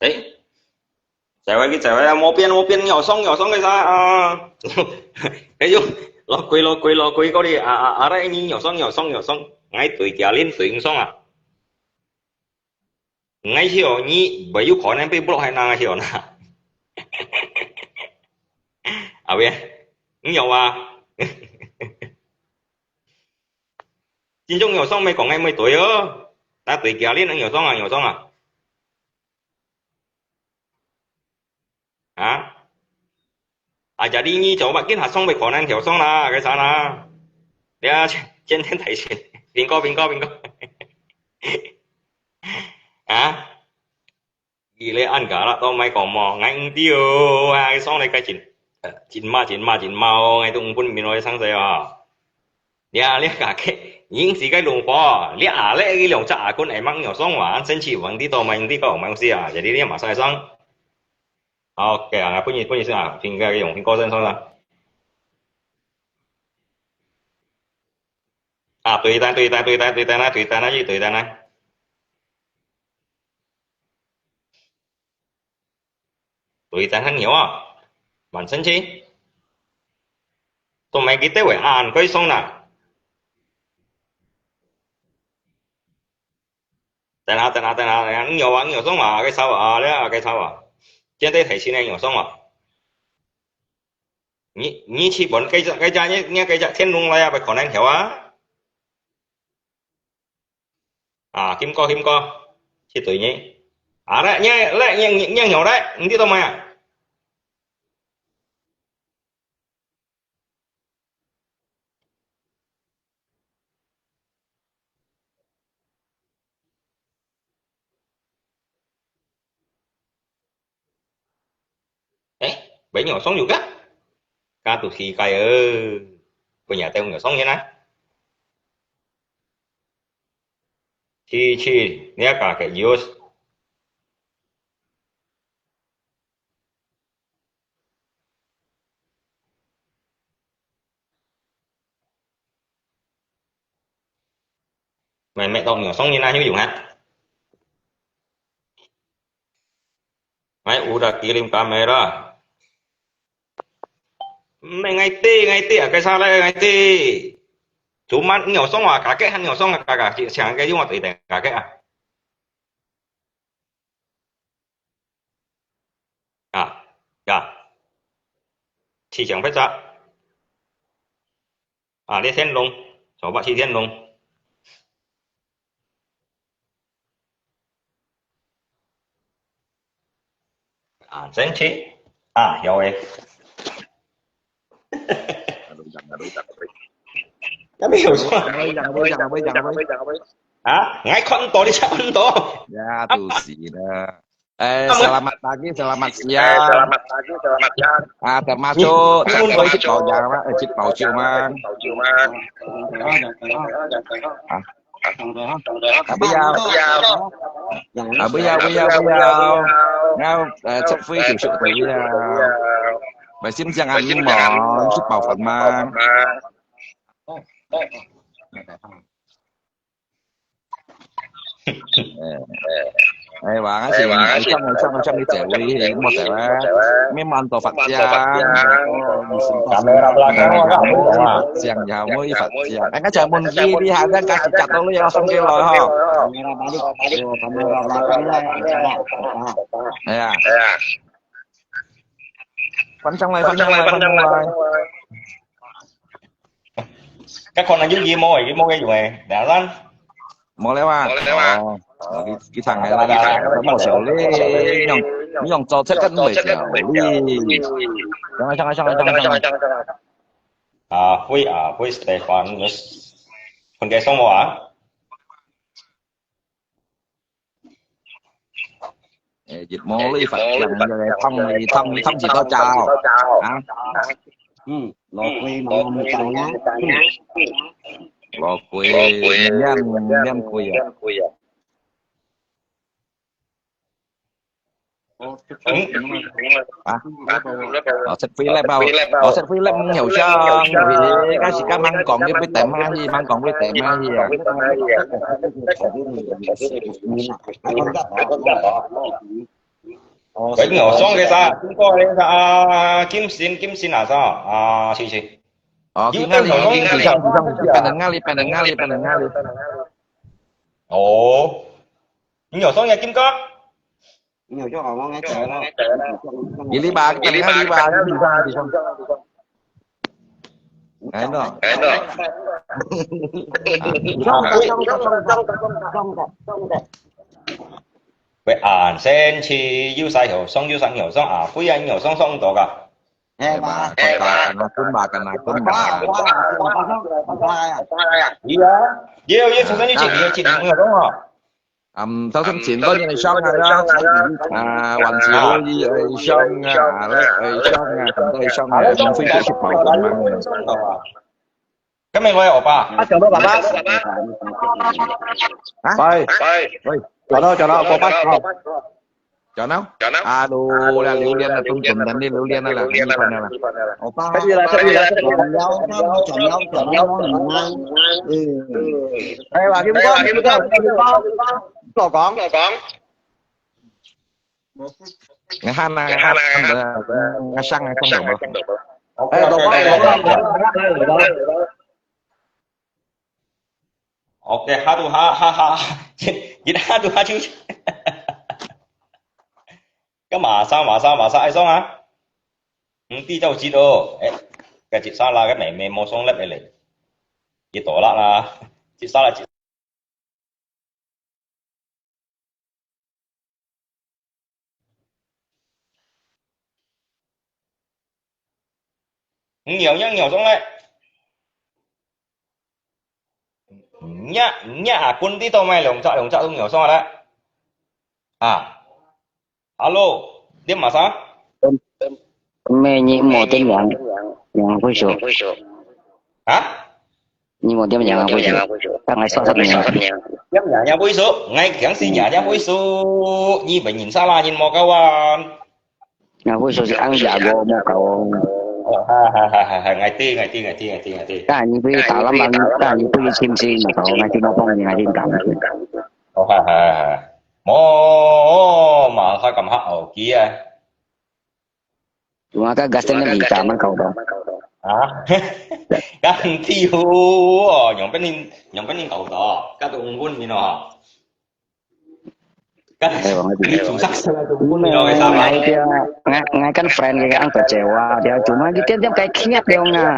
哎，走位去走位啊，無變無變，有爽有爽个啥啊？哎喲，老鬼老鬼老鬼，嗰啲啊啊啊！來，你有爽有爽有爽，𠊎對佢練對爽啊！𠊎曉你，無有可能被block還哪曉哪？阿偉，你有啊？真正有爽，毋係講𠊎毋對哦，那對佢練，有爽啊有爽啊！ 啊？啊，jadi你做麼个下送俾可能條送啦，該啥啦？你啊，今天提醒，bingo bingo bingo。啊？你咧恁假啦，都毋係講麼，𠊎毋知哦，啊，送你个真，呃，真罵真罵真罵哦，𠊎都毋分面來生死啊。 你啊，你啊，該，你自家弄火，你啊，你兩隻阿公會吂有爽話，生氣問題都毋知講麼个事啊，這裡你嘛晒爽。OK啊，分你分你先啊，聽个用，聽歌先算了。啊，對單對單對單對單啊，對單啊，去對單啊。 對單很牛啊，蠻生氣。都毋係佢兜位恁鬼爽啦。等下，等下，等下，等下，你有啊，你有送啊，該燒啊，你啊，該燒啊。今日提醒你有送啊。你，你去問該隻，該隻，你，你該隻天龍來啊，不可能條啊。 啊，kim哥，kim哥，去對你。啊，來，你，來，你，你，你有來，你知道嗎？哎，沒有送有个，該都奇怪哦，不然等有送人啊。去，去，你要搞个有。 Mày mẹ tao nhiều sống như này hữu dụng hả? Mày u đã kỷ niệm cả mày đó. Mày ngày tê, ngày tê, à, cái sao đây, ngày tê. Chú mắn nhiều sống à, cả cái hẳn nhiều sống à, cả, cả chị sàng cái, nhưng mà tùy tiện cả cái à. À, à. Thị trường phải sao? 啊，你天龍，走吧，去天龍。啊，真去啊，有诶。那没有错。啊，我看到，你才看到。Ya, tu sila. Eh, selamat pagi, selamat siang. Ah, termasuk, termasuk 食飽未啊？哎，食飽未嘛？啊，啊，不要，啊，不要，不要，不要。然後，呃，出會就食飽未啊？喂，心想啊，你忙，食飽飯嗎？哎，哎，話，我先，我想，我想，我想你坐位，莫坐啊，你慢到發聲。Kamera belakang orang semua. 發聲，然後莫發聲。哎，我就問佢，你還在加起夾到你要送給我哈？Kamera balik. Kamera belakang lah. 哎呀，翻上來，翻上來，翻上來。 該可能有佢無个，佢無个用个，等下先。無了啊？哦，哦，佢，佢唱个啦，佢唱个，佢無笑咧，你用，你用做出个毋會笑咧。上來，上來，上來，上來，上來。啊，會啊，會 Stefan，分佢送我啊。 哎，一毛你發聲，你來痛你痛，你痛幾多招？啊？嗯，老鬼，老鬼，老鬼，你練，你練鬼啊？嗯？啊？我食飛粒啊！我食飛粒，你好笑，你該時間猛講，你會等下去，猛講會等下去啊！ 喂，你好，送个啥？經過个啥？啊，金星，金星啊，啥？啊，是，是。哦，有金星，金星，金星，金星，金星，金星。哦，你有送个金哥？你有送个金哥？你哩吧，金哥哩吧，金哥，金哥。 哎喏，哎喏。喂，啊，先去右下角，上右下角，上啊，不要，你有上上到个。哎嘛，哎嘛，跟阿公嘛，跟阿公嘛。哇，哇，哇，哇，哇，哇，哇。有啊，有，有出生以前，有七零，有懂啊。 嗯，頭先前多年上啊啦，啊，還是可以，呃，上啊，來，呃，上啊，很多上啊，免費的去跑的嘛。今日我有吧？啊，找到爸爸。啊？喂，喂，找到，找到，爸爸，找到。找到？啊，都啦，榴蓮啊，都準備榴蓮啊啦，你看了啦。我爸。可以了，可以了，可以了。轉腰，轉腰，轉腰，嗯。哎，話佢唔講，佢唔講，佢唔講，我講，我講。 你看啊，你看啊，你看啊，你看啊，你看啊。哎，老爸，老爸，老爸，老爸。OK，哈杜哈哈哈，一哈杜哈就，幹嘛？啥嘛啥嘛啥？哎，送啊！嗯，地道知道，哎，該接下來个妹妹莫送粒个嘞，幾多粒啦？接下來接 你有，你有送咧？你，你啊，本地都買兩隻，兩隻都有送咧。啊，Hello，你買啥？咩？你無點樣，樣會說。啊？你無點樣會說，當然說說你。點樣也會說，𠊎強勢也也會說，你本人啥啦，人莫搞啊。Nga會說係ang jago mo kaong. 哦，哈哈哈哈哈，ngerti ngerti ngerti ngerti ngerti。Kan你會打爛板，kan你會清醒，ngerti mo pong，ngerti kan。哦，哈哈哈哈。Mo, maha kam ha oki啊。Cuma ka gasen ni kita man kau dong. 啊？Kan tiyo, nyong penin, nyong penin kau to. Katu unggun mino. Kan, eh, wong itu. Susah sila tu. Ngai dia, ngai, ngai kan friend kaya ang kecewa dia. Cuma dia dia kayak kiat dia nga.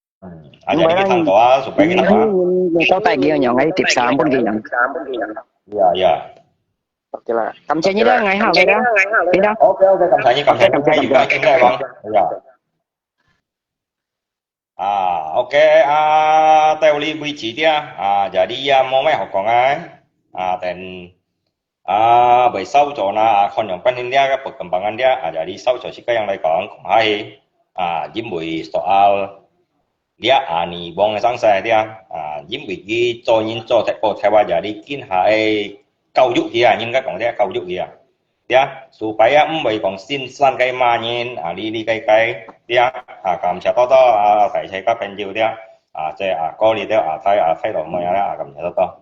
嗯，啊，jadi kita doa supaya kita doa. Ini ni kau tak gini yang ai tip sambung gini. Ya, ya. Oke lah. Kamsahamnida, ngai hau lah. Tidak. Oke, oke, kamsahamnida, kamsahamnida. Oke, kamsahamnida. Juga, juga, bang. Ya. 啊，OK，啊，到這為止了，啊，jadi也無麼个好講啊，啊，等，啊，會少做啦，啊，看樣般形了，个不跟幫人了，啊，jadi少做是這樣來講，講下去，啊，因為soal了，啊，你忘个上勢了，啊，因為佢做人做得好，台灣jadi今下个教育佢啊，應該講了教育佢啊。 呀，supaya毋會講先生个罵人，啊，哩哩个个，呀，啊，感謝多多，啊，大家个朋友，呀，啊，這，啊，各位，啊，大，啊，大家妹啊，啊，感謝多多。